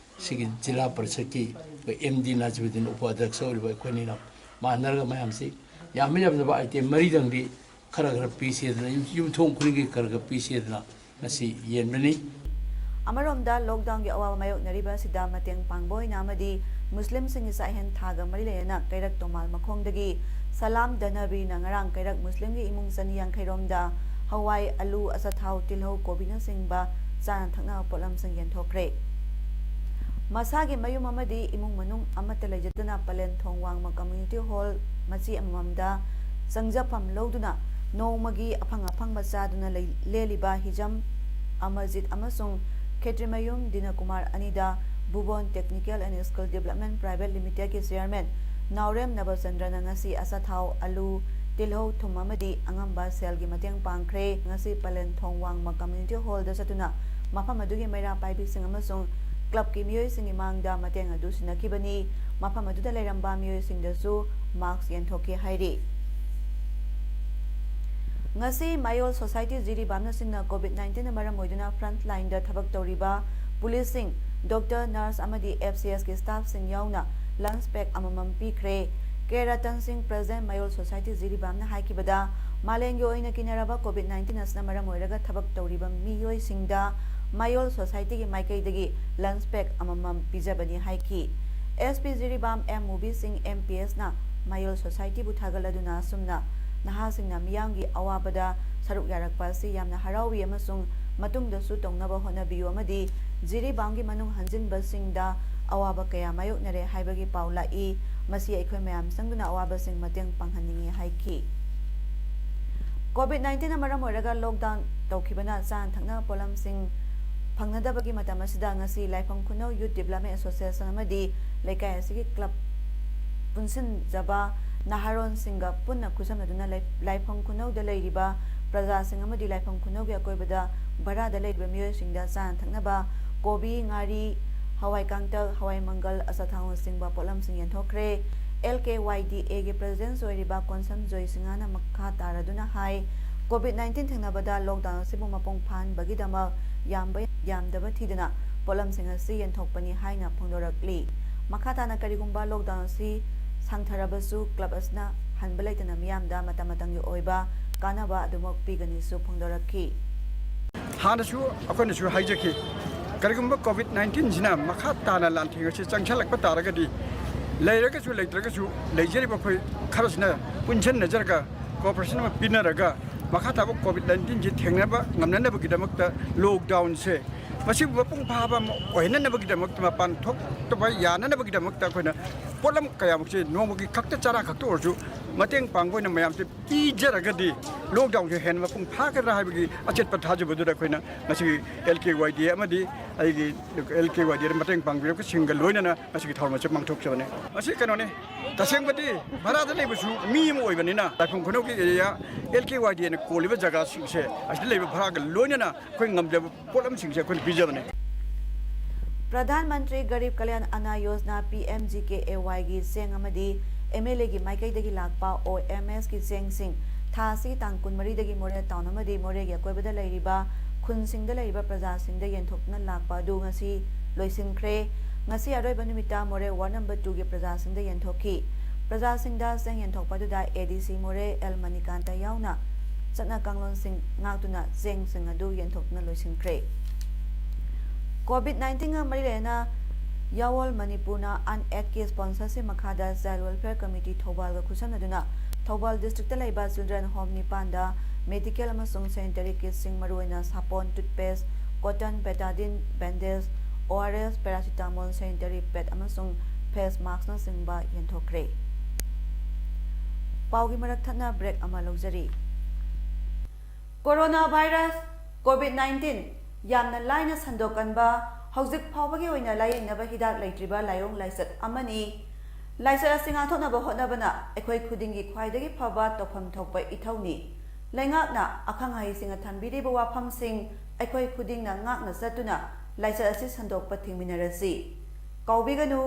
ꯁꯤꯒꯤ ꯖꯤꯂꯥ ꯄꯔꯤꯁꯠꯀꯤ ꯑꯩꯈꯣꯏ MD ꯅꯥꯖꯤꯃꯨꯗꯤꯟ ꯎꯄꯥꯙ꯭ꯌꯛꯁ ꯑꯣꯏꯔꯤꯕ ꯑꯩꯈꯣꯏꯅꯤꯅ ꯃꯥꯟꯅꯔꯒ ꯃꯌꯥꯝꯁꯤ ꯌꯥꯝꯕ ꯌꯥꯝꯗꯕ item ꯃꯔꯤꯗꯪꯗꯤ ꯈꯔ ꯈꯔ ꯄꯤꯁꯦꯗꯅ, ꯌꯨꯝ, ꯌꯨꯝꯊꯣꯡ ꯈꯨꯗꯤꯡꯒꯤ ꯈꯔ ꯈꯔ ꯄꯤꯁꯦꯗꯅ ꯉꯁꯤ ꯌꯦꯟꯕꯅꯤ꯫ ꯑꯃꯔꯣꯝꯗ, ꯂꯣꯛꯗꯥꯎꯟꯒꯤ ꯑꯋꯥꯕ ꯃꯥꯌꯣꯛꯅꯔꯤꯕ ꯑꯁꯤꯗ ꯃꯇꯦꯡ ꯄꯥꯡꯕ ꯑꯣꯏꯅ ꯑꯃꯗꯤ ꯃꯨꯁꯂꯤꯝꯁꯤꯡꯒꯤ ꯆꯥꯛꯍꯦꯟ ꯊꯥꯒ ꯃꯔꯤ ꯂꯩꯅꯅ ꯀꯩꯔꯛ ꯇꯣꯃꯥꯜ ꯃꯈꯣꯡꯗꯒꯤ ꯁꯂꯥꯝ ꯗꯅꯕꯤꯅ ꯉꯔꯥꯡ ꯀꯩꯔꯛ ꯃꯨꯁꯂꯤꯝꯒꯤ ꯏꯃꯨꯡ ꯆꯅꯤ ꯌꯥꯡꯈꯩ ꯔꯣꯝꯗ ꯍꯋꯥꯏ, ꯑꯂꯨ, ꯑꯆꯥꯊꯥꯎ, ꯇꯤꯜꯍꯧ, ꯀꯣꯕꯤꯅꯆꯤꯡꯕ ꯆꯥꯅ ꯊꯛꯅꯕ ꯄꯣꯠꯂꯝꯁꯤꯡ ꯌꯦꯟꯊꯣꯛꯈ꯭ꯔꯦ꯫ ꯃꯁꯥꯒꯤ ꯃꯌꯨꯝ ꯑꯃꯗꯤ ꯏꯃꯨꯡ ꯃꯅꯨꯡ ꯑꯃꯠꯇ ꯂꯩꯖꯗꯅ ꯄꯂꯦꯟ ꯊꯣꯡ ꯋꯥꯡꯃ Community Hall ꯃꯆꯤ ꯑꯃꯃꯝꯗ ꯆꯪꯖꯐꯝ ꯂꯧꯗꯨꯅ ꯅꯣꯡꯃꯒꯤ ꯑꯐꯪ ꯑꯐꯪꯕ ꯆꯥꯗꯨꯅ ꯂꯩ-, ꯂꯦꯜꯂꯤꯕ ꯍꯤꯖꯝ ꯑꯃꯔꯖꯤꯠ ꯑꯃꯁꯨꯡ ꯈꯦꯇ꯭ꯔꯤꯃꯌꯨꯝ ꯗꯤꯅꯀꯨꯃꯥꯔ ꯑꯅꯤꯗ ꯚꯨꯕꯣꯟ Technical and Skill Development Private Limitedꯀꯤ chairman ꯅꯥꯎꯔꯦꯝ ꯅꯕꯆꯟꯗ꯭ꯔꯅ ꯉꯁꯤ ꯑꯆꯥꯊꯥꯎ, ꯑꯂꯨ, ꯇꯤꯜꯍꯧ, ꯊꯨꯝ ꯑꯃꯗꯤ ꯑꯉꯝꯕ ꯁꯦꯜꯒꯤ ꯃꯇꯦꯡ ꯄꯥꯡꯈ꯭ꯔꯦ꯫ ꯉꯁꯤ ꯄꯂꯦꯟ ꯊꯣꯡ ꯋꯥꯡꯃ Community Hallꯗ ꯆꯠꯇꯨꯅ ꯃꯐꯝ ꯑꯗꯨꯒꯤ ꯃꯩꯔꯥ ꯄꯥꯏꯕꯤꯁꯤꯡ ꯑꯃꯁꯨꯡ ꯀ꯭ꯂꯕꯀꯤ ꯃꯤꯑꯣꯏꯁꯤꯡꯒꯤ ꯃꯥꯡꯗ ꯃꯇꯦꯡ ꯑꯗꯨ ꯁꯤꯟꯅꯈꯤꯕꯅꯤ꯫ ꯃꯐꯝ ꯑꯗꯨꯗ ꯂꯩꯔꯝꯕ ꯃꯤꯑꯣꯏꯁꯤꯡꯗꯁꯨ ꯃꯥꯁꯛ ꯌꯦꯟꯊꯣꯛꯈꯤ ꯍꯥꯏꯔꯤ꯫ ꯉꯁꯤ ꯃꯌꯣꯜ ꯁꯣꯁꯥꯏꯇꯤ ꯖꯤꯔꯤꯕꯥꯝꯅ ꯁꯤꯟꯅ COVID nineteenꯅ ꯃꯔꯝ ꯑꯣꯏꯗꯨꯅ front lineꯗ ꯊꯕꯛ ꯇꯧꯔꯤꯕ ꯄꯨꯂꯤꯁꯁꯤꯡ, ꯗꯣꯛꯇꯔ, ꯅꯔꯁ ꯑꯃꯗꯤ FCSꯀꯤ staffꯁꯤꯡ ꯌꯥꯎꯅ lunch bag ꯑꯃꯃꯝ ꯄꯤꯈ꯭ꯔꯦ꯫ ꯀꯦ ꯔꯇꯟ ꯁꯤꯡ, president ꯃꯌꯣꯜ ꯁꯣꯁꯥꯏꯇꯤ ꯖꯤꯔꯤꯕꯥꯝꯅ ꯍꯥꯏꯈꯤꯕꯗ, ꯃꯥꯂꯦꯝꯒꯤ ꯑꯣꯏꯅ ꯀꯤꯅꯔꯕ COVID nineteen ꯑꯁꯤꯅ ꯃꯔꯝ ꯑꯣꯏꯔꯒ ꯊꯕꯛ ꯇꯧꯔꯤꯕ ꯃꯤꯑꯣꯏꯁꯤꯡꯗ ꯃꯌꯣꯜ ꯁꯣꯁꯥꯏꯇꯤꯒꯤ ꯃꯥꯏꯀꯩꯗꯒꯤ lunch bag ꯑꯃꯃꯝ ꯄꯤꯖꯕꯅꯤ ꯍꯥꯏꯈꯤ꯫ SP ꯖꯤꯔꯤꯕꯥꯝ ꯑꯦꯝ ꯃꯨꯕꯤ ꯁꯤꯡ, MPSꯅ ꯃꯌꯣꯜ ꯁꯣꯁꯥꯏꯇꯤꯕꯨ ꯊꯥꯒꯠꯂꯗꯨꯅ ꯑꯁꯨꯝꯅ ꯅꯍꯥꯁꯤꯡꯅ ꯃꯤꯌꯥꯝꯒꯤ ꯑꯋꯥꯕꯗ ꯁꯔꯨꯛ ꯌꯥꯔꯛꯄ ꯑꯁꯤ ꯌꯥꯝꯅ ꯍꯔꯥꯎꯏ ꯑꯃꯁꯨꯡ ꯃꯇꯨꯡꯗꯁꯨ ꯇꯧꯅꯕ ꯍꯣꯠꯅꯕꯤꯌꯨ ꯑꯃꯗꯤ ꯖꯤꯔꯤꯕꯥꯝꯒꯤ ꯃꯅꯨꯡ ꯍꯟꯖꯤꯟꯕꯁꯤꯡꯗ ꯑꯋꯥꯕ ꯀꯌꯥ ꯃꯥꯌꯣꯛꯅꯔꯦ ꯍꯥꯏꯕꯒꯤ ꯄꯥꯎ ꯂꯥꯛꯏ꯫ ꯃꯁꯤ ꯑꯩꯈꯣꯏ ꯃꯌꯥꯝ ꯆꯪꯗꯨꯅ ꯑꯋꯥꯕꯁꯤꯡ ꯃꯇꯦꯡ ꯄꯥꯡꯍꯟꯅꯤꯡꯏ ꯍꯥꯏꯈꯤ꯫ COVID nineteenꯅ ꯃꯔꯝ ꯑꯣꯏꯔꯒ lockdown ꯇꯧꯈꯤꯕꯅ ꯆꯥꯅ ꯊꯛꯅꯕ ꯄꯣꯠꯂꯝꯁꯤꯡ ꯐꯪꯅꯗꯕꯒꯤ ꯃꯇꯝ ꯑꯁꯤꯗ ꯉꯁꯤ ꯂꯥꯏꯐꯝ ꯈꯨꯅꯧ Youth Development Association ꯑꯃꯗꯤ ꯂꯩꯀꯥꯏ ꯑꯁꯤꯒꯤ ꯀ꯭ꯂꯕ ꯄꯨꯟꯁꯤꯟꯖꯕ ꯅꯍꯥꯔꯣꯟꯁꯤꯡꯒ ꯄꯨꯟꯅ ꯈꯨꯠꯁꯝꯅꯗꯨꯅ ꯂꯩ-, ꯂꯥꯏꯐꯝ ꯈꯨꯅꯧꯗ ꯂꯩꯔꯤꯕ ꯄ꯭ꯔꯖꯥꯁꯤꯡ ꯑꯃꯗꯤ ꯂꯥꯏꯐꯝ ꯈꯨꯅꯧꯒꯤ ꯑꯀꯣꯏꯕꯗ ꯚꯔꯥꯗ ꯂꯩꯔꯤꯕ ꯃꯤꯑꯣꯏꯁꯤꯡꯗ ꯆꯥꯅ ꯊꯛꯅꯕ ꯀꯣꯕꯤ, ꯉꯥꯔꯤ, ꯍꯋꯥꯏ ꯀꯥꯡꯇꯛ, ꯍꯋꯥꯏ ꯃꯪꯒꯜ, ꯑꯆꯥꯊꯥꯎꯅꯆꯤꯡꯕ ꯄꯣꯠꯂꯝꯁꯤꯡ ꯌꯦꯟꯊꯣꯛꯈ꯭ꯔꯦ꯫ LKYDAꯒꯤ president ꯑꯣꯏꯔꯤꯕ ꯀꯣꯟꯁꯝ ꯖꯣꯏꯁꯤꯡꯍꯥꯅ ꯃꯈꯥ ꯇꯥꯔꯗꯨꯅ ꯍꯥꯏ, COVID nineteen ꯊꯦꯡꯅꯕꯗ lockdown ꯑꯁꯤꯕꯨ ꯃꯄꯨꯡ ꯐꯥꯍꯟꯕꯒꯤꯗꯃꯛ ꯌꯥꯝꯕ ꯌꯥꯝꯗꯕ ꯊꯤꯗꯅ ꯄꯣꯠꯂꯝꯁꯤꯡ ꯑꯁꯤ ꯌꯦꯟꯊꯣꯛꯄꯅꯤ ꯍꯥꯏꯅ ꯐꯣꯡꯗꯣꯔꯛꯂꯤ꯫ ꯃꯈꯥ ꯇꯥꯅ ꯀꯔꯤꯒꯨꯝꯕ lockdown ꯑꯁꯤ ꯁꯥꯡꯊꯔꯕꯁꯨ club ꯑꯁꯤꯅ ꯍꯟꯕ ꯂꯩꯇꯅ ꯃꯤꯌꯥꯝꯗ ꯃꯇꯝ ꯃꯇꯝꯒꯤ ꯑꯣꯏꯕ ꯀꯥꯟꯅꯕ ꯑꯗꯨꯃꯛ ꯄꯤꯒꯅꯤꯁꯨ ꯐꯣꯡꯗꯣꯔꯛꯈꯤ꯫ ꯍꯥꯟꯅꯁꯨ ꯑꯩꯈꯣꯏꯅꯁꯨ ꯍꯥꯏꯖꯈꯤ, ꯀꯔꯤꯒꯨꯝꯕ COVID nineteenꯁꯤꯅ ꯃꯈꯥ ꯇꯥꯅ ꯂꯥꯟꯊꯦꯡ ꯑꯁꯤ ꯆꯪꯁꯤꯜꯂꯛꯄ ꯇꯥꯔꯒꯗꯤ, ꯂꯩꯔꯒꯁꯨ ꯂꯩꯇ꯭ꯔꯒꯁꯨ ꯂꯩꯖꯔꯤꯕ ꯑꯩꯈꯣꯏ ꯈꯔꯁꯤꯅ ꯄꯨꯟꯁꯤꯟꯅꯖꯔꯒ cooperation ꯑꯃ ꯄꯤꯅꯔꯒ ꯃꯈꯥ ꯇꯥꯕ COVID nineteenꯁꯤ ꯊꯦꯡꯅꯕ ꯉꯝꯅꯅꯕꯒꯤꯗꯃꯛꯇ lockdownꯁꯦ ꯃꯁꯤꯕꯨ ꯃꯄꯨꯡ ꯐꯥꯕ ꯑꯃ ꯑꯣꯏꯍꯟꯅꯅꯕꯒꯤꯗꯃꯛꯇ, ꯃꯄꯥꯟ ꯊꯣꯛꯇꯕ ꯌꯥꯅꯅꯕꯒꯤꯗꯃꯛꯇ ꯑꯩꯈꯣꯏꯅ ꯄꯣꯠꯂꯝ ꯀꯌꯥꯃꯨꯛꯁꯦ ꯅꯣꯡꯃꯒꯤ ꯈꯛꯇ ꯆꯔꯥ ꯈꯛꯇ ꯑꯣꯏꯔꯁꯨ ꯃꯇꯦꯡ ꯄꯥꯡꯕ ꯑꯣꯏꯅ ꯃꯌꯥꯝꯁꯦ ꯄꯤꯖꯔꯒꯗꯤ lockdownꯁꯦ ꯍꯦꯟꯅ ꯃꯄꯨꯡ ꯐꯥꯒꯗ꯭ꯔꯥ ꯍꯥꯏꯕꯒꯤ ꯑꯆꯦꯠꯄ ꯊꯥꯖꯕꯗꯨꯗ ꯑꯩꯈꯣꯏꯅ ꯉꯁꯤꯒꯤ LKYDA ꯑꯃꯗꯤ ꯑꯩꯒꯤ LKYDAꯗ ꯃꯇꯦꯡ ꯄꯥꯡꯕꯤꯔꯛꯄꯁꯤꯡꯒ ꯂꯣꯏꯅꯅ ꯉꯁꯤꯒꯤ ꯊꯧꯔꯝ ꯑꯁꯤ ꯄꯥꯡꯊꯣꯛꯆꯕꯅꯤ꯫ ꯃꯁꯤ ꯀꯩꯅꯣꯅꯤ, ꯇꯁꯦꯡꯕꯗꯤ ꯚꯔꯥꯗ ꯂꯩꯕꯁꯨ ꯃꯤ ꯑꯃ ꯑꯣꯏꯕꯅꯤꯅ ꯂꯥꯏꯐꯝ ꯈꯨꯅꯧꯒꯤ area LKYDAꯅ ꯀꯣꯜꯂꯤꯕ ꯖꯒꯥꯁꯤꯡꯁꯦ ꯑꯁꯤꯗ ꯂꯩꯕ ꯚꯔꯥꯒ ꯂꯣꯏꯅꯅ ꯑꯩꯈꯣꯏ ꯉꯝꯖꯕ ꯄꯣꯠꯂꯝꯁꯤꯡꯁꯦ ꯑꯩꯈꯣꯏꯅ ꯄꯤꯖꯕꯅꯤ꯫ Pradhan Mantri Garib Kalyan Anna Yojana, P M G K A ꯋꯥꯏꯒꯤ ꯆꯦꯡ ꯑꯃꯗꯤ ꯑꯦꯝ ꯑꯦꯜ ꯑꯦꯒꯤ ꯃꯥꯏꯀꯩꯗꯒꯤ ꯂꯥꯛꯄ ꯑꯣ ꯑꯦꯝ ꯑꯦꯁꯀꯤ ꯆꯦꯡꯁꯤꯡ ꯊꯥ ꯑꯁꯤꯒꯤ ꯇꯥꯡ ꯀꯨꯟꯃꯔꯤꯗꯒꯤ ꯃꯣꯔꯦ ꯇꯥꯎꯟ ꯑꯃꯗꯤ ꯃꯣꯔꯦꯒꯤ ꯑꯀꯣꯏꯕꯗ ꯂꯩꯔꯤꯕ ꯈꯨꯟꯁꯤꯡꯗ ꯂꯩꯔꯤꯕ ꯄ꯭ꯔꯖꯥꯁꯤꯡꯗ ꯌꯦꯟꯊꯣꯛꯇꯨꯅ ꯂꯥꯛꯄ ꯑꯗꯨ ꯉꯁꯤ ꯂꯣꯏꯁꯤꯟꯈ꯭ꯔꯦ꯫ ꯉꯁꯤ ꯑꯔꯣꯏꯕ ꯅꯨꯃꯤꯠꯇ ꯃꯣꯔꯦ ꯋꯥꯔꯗ ꯅꯝꯕꯔ ꯇꯨꯒꯤ ꯄ꯭ꯔꯖꯥꯁꯤꯡꯗ ꯌꯦꯟꯊꯣꯛꯈꯤ꯫ ꯄ꯭ꯔꯖꯥꯁꯤꯡꯗ ꯆꯦꯡ ꯌꯦꯟꯊꯣꯛꯄ ꯑꯗꯨꯗ ꯑꯦ ꯗꯤ ꯁꯤ ꯃꯣꯔꯦ ꯑꯦꯜ ꯃꯅꯤꯀꯥꯟꯇ ꯌꯥꯎꯅ ꯆꯠꯅ ꯀꯥꯡꯂꯣꯟꯁꯤꯡ ꯉꯥꯛꯇꯨꯅ ꯆꯦꯡꯁꯤꯡ ꯑꯗꯨ ꯌꯦꯟꯊꯣꯛꯇꯨꯅ ꯂꯣꯏꯁꯤꯟꯈ꯭ꯔꯦ꯫ ꯀꯣꯚꯤꯗ ꯅꯥꯏꯟꯇꯤꯟꯒ ꯃꯔꯤ ꯂꯩꯅꯅ ꯌꯥꯋꯣꯜ ꯃꯅꯤꯄꯨꯔꯅ ꯑꯟ ꯑꯦꯗꯀꯤ ꯁ꯭ꯄꯣꯟꯁꯔꯁꯤꯞ ꯃꯈꯥꯗ ꯆꯥꯏꯜ ꯋꯦꯜꯐꯤꯌꯔ ꯀꯃꯤꯇꯤ ꯊꯧꯕꯥꯜꯒ ꯈꯨꯠꯁꯝꯅꯗꯨꯅ ꯊꯧꯕꯥꯜ ꯗꯤꯁꯇ꯭ꯔꯤꯛꯇ ꯂꯩꯕ ꯆꯤꯜꯗ꯭ꯔꯦꯟ ꯍꯣꯝ ꯅꯤꯄꯥꯟꯗ ꯃꯦꯗꯤꯀꯦꯜ ꯑꯃꯁꯨꯡ ꯁꯦꯅꯤꯇꯔꯤ ꯀꯤꯠꯁꯤꯡ, ꯃꯔꯨꯑꯣꯏꯅ ꯁꯥꯄꯣꯟ, toothpaste, cotton, betadine, bandage, O R S, paracetamol, sanitary pad ꯑꯃꯁꯨꯡ ꯐꯦꯁ ꯃꯥꯁꯛꯅꯆꯤꯡꯕ ꯌꯦꯟꯊꯣꯛꯈ꯭ꯔꯦ꯫ ꯄꯥꯎꯒꯤ ꯃꯔꯛ ꯊꯠꯅ ꯕ꯭ꯔꯦꯛ ꯑꯃ ꯂꯧꯖꯔꯤ꯫ ꯀꯣꯔꯣꯅꯥ ꯚꯥꯏꯔꯁ, ꯀꯣꯚꯤꯗ ꯅꯥꯏꯟꯇꯤꯟ, ꯌꯥꯝꯅ ꯂꯥꯏꯅ ꯁꯟꯗꯣꯛꯀꯟꯕ, ꯍꯧꯖꯤꯛ ꯐꯥꯎꯕꯒꯤ ꯑꯣꯏꯅ ꯂꯥꯌꯦꯡꯅꯕ ꯍꯤꯗꯥꯛ ꯂꯩꯇ꯭ꯔꯤꯕ ꯂꯥꯏꯑꯣꯡ ꯂꯥꯏꯆꯠ ꯑꯃꯅꯤ꯫ ꯂꯥꯏꯆꯠ ꯑꯁꯤ ꯉꯥꯛꯊꯣꯛꯅꯕ ꯍꯣꯠꯅꯕꯅ ꯑꯩꯈꯣꯏ ꯈꯨꯗꯤꯡꯒꯤ ꯈ꯭ꯋꯥꯏꯗꯒꯤ ꯐꯕ ꯇꯧꯐꯝ ꯊꯣꯛꯄ ꯏꯊꯧꯅꯤ꯫ ꯂꯩꯉꯥꯛꯅ ꯑꯈꯪ ꯑꯍꯩꯁꯤꯡꯅ ꯊꯝꯕꯤꯔꯤꯕ ꯋꯥꯐꯝꯁꯤꯡ ꯑꯩꯈꯣꯏ ꯈꯨꯗꯤꯡꯅ ꯉꯥꯛꯅ ꯆꯠꯇꯨꯅ ꯂꯥꯏꯆꯠ ꯑꯁꯤ ꯁꯟꯗꯣꯛꯄ ꯊꯤꯡꯃꯤꯟꯅꯔꯁꯤ꯫ ꯀꯥꯎꯕꯤꯒꯅꯨ,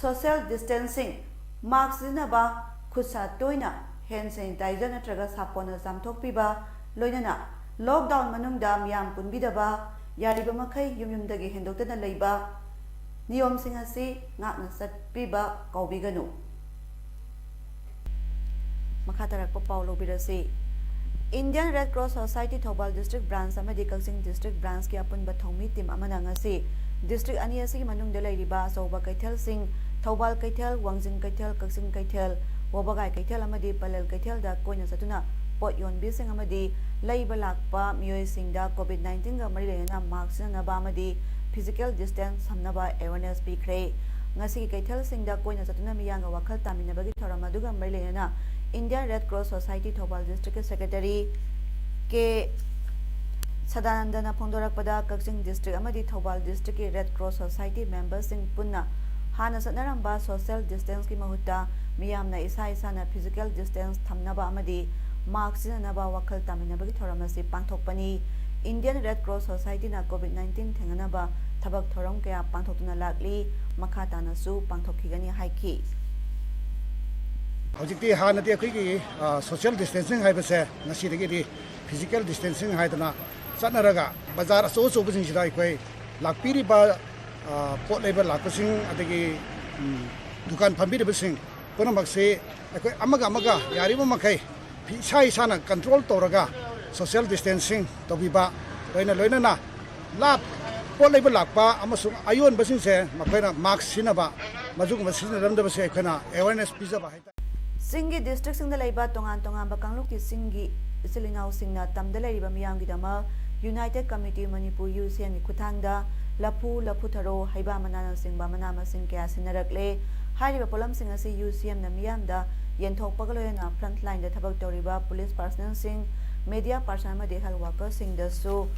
ꯁꯣꯁꯤꯌꯦꯜ ꯗꯤꯁꯇꯦꯟꯁꯤꯡ, ꯃꯥꯁꯛ ꯁꯤꯖꯤꯟꯅꯕ, ꯈꯨꯠ ꯁꯥ ꯇꯣꯏꯅ ꯍꯦꯟ ꯁꯦꯅꯤꯇꯥꯏꯖꯔ ꯅꯠꯇ꯭ꯔꯒ ꯁꯥꯄꯣꯟꯅ ꯆꯥꯝꯊꯣꯛꯄꯤꯕ, ꯂꯣꯏꯅꯅ ꯂꯣꯛꯗꯥꯎꯟ ꯃꯅꯨꯡꯗ ꯃꯤꯌꯥꯝ ꯄꯨꯟꯕꯤꯗꯕ, ꯌꯥꯔꯤꯕ ꯃꯈꯩ ꯌꯨꯝ ꯌꯨꯝꯗꯒꯤ ꯍꯦꯟꯗꯣꯛꯇꯅ ꯂꯩꯕ, ꯅꯤꯌꯣꯝꯁꯤꯡ ꯑꯁꯤ ꯉꯥꯛꯅ ꯆꯠꯄꯤꯕ ꯀꯥꯎꯕꯤꯒꯅꯨ꯫ ꯃꯈꯥ ꯇꯥꯔꯛꯄ ꯄꯥꯎ ꯂꯧꯕꯤꯔꯁꯤ꯫ Indian Red Cross Society Thoubal district branch ꯑꯃꯗꯤ ꯀꯛꯆꯤꯡ ꯗꯤꯁꯇ꯭ꯔꯤꯛ ꯕ꯭ꯔꯥꯟꯁꯀꯤ ꯑꯄꯨꯟꯕ ꯊꯧꯃꯤ ꯇꯤꯝ ꯑꯃꯅ ꯉꯁꯤ ꯗꯤꯁꯇ꯭ꯔꯤꯛ ꯑꯅꯤ ꯑꯁꯤꯒꯤ ꯃꯅꯨꯡꯗ ꯂꯩꯔꯤꯕ ꯑꯆꯧꯕ ꯀꯩꯊꯦꯜꯁꯤꯡ, ꯊꯧꯕꯥꯜ ꯀꯩꯊꯦꯜ, ꯋꯥꯡꯖꯤꯡ ꯀꯩꯊꯦꯜ, ꯀꯛꯆꯤꯡ ꯀꯩꯊꯦꯜ, ꯋꯥꯕꯒꯥꯏ ꯀꯩꯊꯦꯜ ꯑꯃꯗꯤ ꯄꯂꯦꯜ ꯀꯩꯊꯦꯜꯗ ꯀꯣꯏꯅ ꯆꯠꯇꯨꯅ ꯄꯣꯠ ꯌꯣꯟꯕꯤꯁꯤꯡ ꯑꯃꯗꯤ ꯂꯩꯕ ꯂꯥꯛꯄ ꯃꯤꯑꯣꯏꯁꯤꯡꯗ ꯀꯣꯚꯤꯗ ꯅꯥꯏꯟꯇꯤꯟꯒ ꯃꯔꯤ ꯂꯩꯅꯅ ꯃꯥꯁꯛ ꯁꯤꯖꯤꯟꯅꯅꯕ ꯑꯃꯗꯤ ꯐꯤꯖꯤꯀꯦꯜ ꯗꯤꯁꯇꯦꯟꯁ ꯊꯝꯅꯕ ꯑꯦꯋꯦꯔꯅꯦꯁ ꯄꯤꯈ꯭ꯔꯦ꯫ ꯉꯁꯤꯒꯤ ꯀꯩꯊꯦꯜꯁꯤꯡꯗ ꯀꯣꯏꯅ ꯆꯠꯇꯨꯅ ꯃꯤꯌꯥꯝꯒ ꯋꯥꯈꯜ ꯇꯥꯃꯤꯟꯅꯕꯒꯤ ꯊꯧꯔꯝ ꯑꯗꯨꯒ ꯃꯔꯤ ꯂꯩꯅꯅ Indian Red Cross Society Thoubal ꯗꯤꯁꯇ꯭ꯔꯤꯛꯀꯤ ꯁꯦꯀ꯭ꯔꯦꯇꯔꯤ ꯀꯦ ꯁꯗꯥꯅꯟꯗꯅ ꯐꯣꯡꯗꯣꯔꯛꯄꯗ, ꯀꯛꯆꯤꯡ ꯗꯤꯁꯇ꯭ꯔꯤꯛ ꯑꯃꯗꯤ ꯊꯧꯕꯥꯜ ꯗꯤꯁꯇ꯭ꯔꯤꯛꯀꯤ ꯔꯦꯗ ꯀ꯭ꯔꯣꯁ ꯁꯣꯁꯥꯏꯇꯤ ꯃꯦꯝꯕꯔꯁꯤꯡ ꯄꯨꯟꯅ ꯍꯥꯟꯅ ꯆꯠꯅꯔꯝꯕ ꯁꯣꯁꯤꯌꯦꯜ ꯗꯤꯁꯇꯦꯟꯁꯀꯤ ꯃꯍꯨꯠꯇ ꯃꯤꯌꯥꯝꯅ ꯏꯁꯥ ꯏꯁꯥꯅ ꯐꯤꯖꯤꯀꯦꯜ ꯗꯤꯁꯇꯦꯟꯁ ꯊꯝꯅꯕ ꯑꯃꯗꯤ ꯃꯥꯁꯛ ꯁꯤꯖꯤꯟꯅꯅꯕ ꯋꯥꯈꯜ ꯇꯥꯃꯤꯟꯅꯕꯒꯤ ꯊꯧꯔꯝ ꯑꯁꯤ ꯄꯥꯡꯊꯣꯛꯄꯅꯤ꯫ Indian Red Cross Society ꯅ ꯀꯣꯚꯤꯗ ꯅꯥꯏꯟꯇꯤꯟ ꯊꯦꯡꯅꯅꯕ ꯊꯕꯛ ꯊꯧꯔꯝ ꯀꯌꯥ ꯄꯥꯡꯊꯣꯛꯇꯨꯅ ꯂꯥꯛꯂꯤ꯫ ꯃꯈꯥ ꯇꯥꯅꯁꯨ ꯄꯥꯡꯊꯣꯛꯈꯤꯒꯅꯤ ꯍꯥꯏꯈꯤ꯫ ꯍꯧꯖꯤꯛꯇꯤ ꯍꯥꯟꯅꯗꯤ ꯑꯩꯈꯣꯏꯒꯤ ꯁꯣꯁꯤꯌꯦꯜ ꯗꯤꯁꯇꯦꯟꯁꯤꯡ ꯍꯥꯏꯕꯁꯦ ꯉꯁꯤꯗꯒꯤꯗꯤ ꯐꯤꯖꯤꯀꯦꯜ ꯗꯤꯁꯇꯦꯟꯁꯤꯡ ꯍꯥꯏꯗꯅ ꯆꯠꯅꯔꯒ ꯕꯖꯥꯔ ꯑꯆꯧ ꯑꯆꯧꯕꯁꯤꯡꯁꯤꯗ ꯑꯩꯈꯣꯏ ꯂꯥꯛꯄꯤꯔꯤꯕ ꯄꯣꯠ ꯂꯩꯕ ꯂꯥꯛꯄꯁꯤꯡ, ꯑꯗꯒꯤ ꯗꯨꯀꯥꯟ ꯐꯝꯕꯤꯔꯤꯕꯁꯤꯡ ꯄꯨꯝꯅꯃꯛꯁꯤ ꯑꯩꯈꯣꯏ ꯑꯃꯒ ꯑꯃꯒ ꯌꯥꯔꯤꯕ ꯃꯈꯩ ꯏꯁꯥ ꯏꯁꯥꯅ ꯀꯟꯇ꯭ꯔꯣꯜ ꯇꯧꯔꯒ ꯁꯣꯁꯤꯌꯦꯜ ꯗꯤꯁꯇꯦꯟꯁꯤꯡ ꯇꯧꯕꯤꯕ, ꯂꯣꯏꯅ ꯂꯣꯏꯅꯅ ꯂꯥꯞ ꯄꯣꯠ ꯂꯩꯕ ꯂꯥꯛꯄ ꯑꯃꯁꯨꯡ ꯑꯌꯣꯟꯕꯁꯤꯡꯁꯦ ꯃꯈꯣꯏꯅ ꯃꯥꯛꯁ ꯁꯤꯖꯤꯟꯅꯕ, ꯃꯗꯨꯒꯨꯝꯕ ꯁꯤꯖꯤꯟꯅꯔꯝꯗꯕꯁꯦ ꯑꯩꯈꯣꯏꯅ ꯑꯦꯋꯦꯔꯅꯦꯁ ꯄꯤꯖꯕ ꯍꯥꯏꯇꯥꯔꯦ꯫ ꯆꯤꯡꯒꯤ ꯗꯤꯁꯇ꯭ꯔꯤꯛꯁꯤꯡꯗ ꯂꯩꯕ ꯇꯣꯉꯥꯟ ꯇꯣꯉꯥꯟꯕ ꯀꯥꯡꯂꯨꯞꯀꯤ ꯆꯤꯡꯒꯤ ꯏꯆꯤꯜ ꯏꯅꯥꯎꯁꯤꯡꯅ ꯇꯝꯗ ꯂꯩꯔꯤꯕ ꯃꯤꯌꯥꯝꯒꯤꯗꯃꯛ ꯌꯨꯅꯥꯏꯇꯦꯠ ꯀꯝꯃꯤꯇꯤ ꯃꯅꯤꯄꯨꯔ, ꯌꯨ ꯁꯤ ꯑꯦꯝꯒꯤ ꯈꯨꯠꯊꯥꯡꯗ ꯂꯐꯨ, ꯂꯐꯨ ꯊꯔꯣ, ꯍꯩꯕꯥ ꯃꯅꯥꯅꯆꯤꯡꯕ ꯃꯅꯥ ꯃꯁꯤꯡ ꯀꯌꯥ ꯁꯤꯟꯅꯔꯛꯂꯦ꯫ ꯍꯥꯏꯔꯤꯕ ꯄꯣꯠꯂꯝꯁꯤꯡ ꯑꯁꯤ ꯌꯨ ꯁꯤ ꯑꯦꯝꯅ ꯃꯤꯌꯥꯝꯗ ꯌꯦꯟꯊꯣꯛꯄꯒ ꯂꯣꯏꯅꯅ ꯐ꯭ꯔꯟꯠ ꯂꯥꯏꯟꯗ ꯊꯕꯛ ꯇꯧꯔꯤꯕ ꯄꯨꯂꯤꯁ ꯄꯥꯔꯁꯅꯦꯜꯁꯤꯡ, ꯃꯦꯗꯤꯌꯥ ꯄꯥꯔꯁꯟ ꯑꯃꯗꯤ ꯍꯦꯜꯊ ꯋꯥꯔꯀꯔꯁꯤꯡꯗꯁꯨ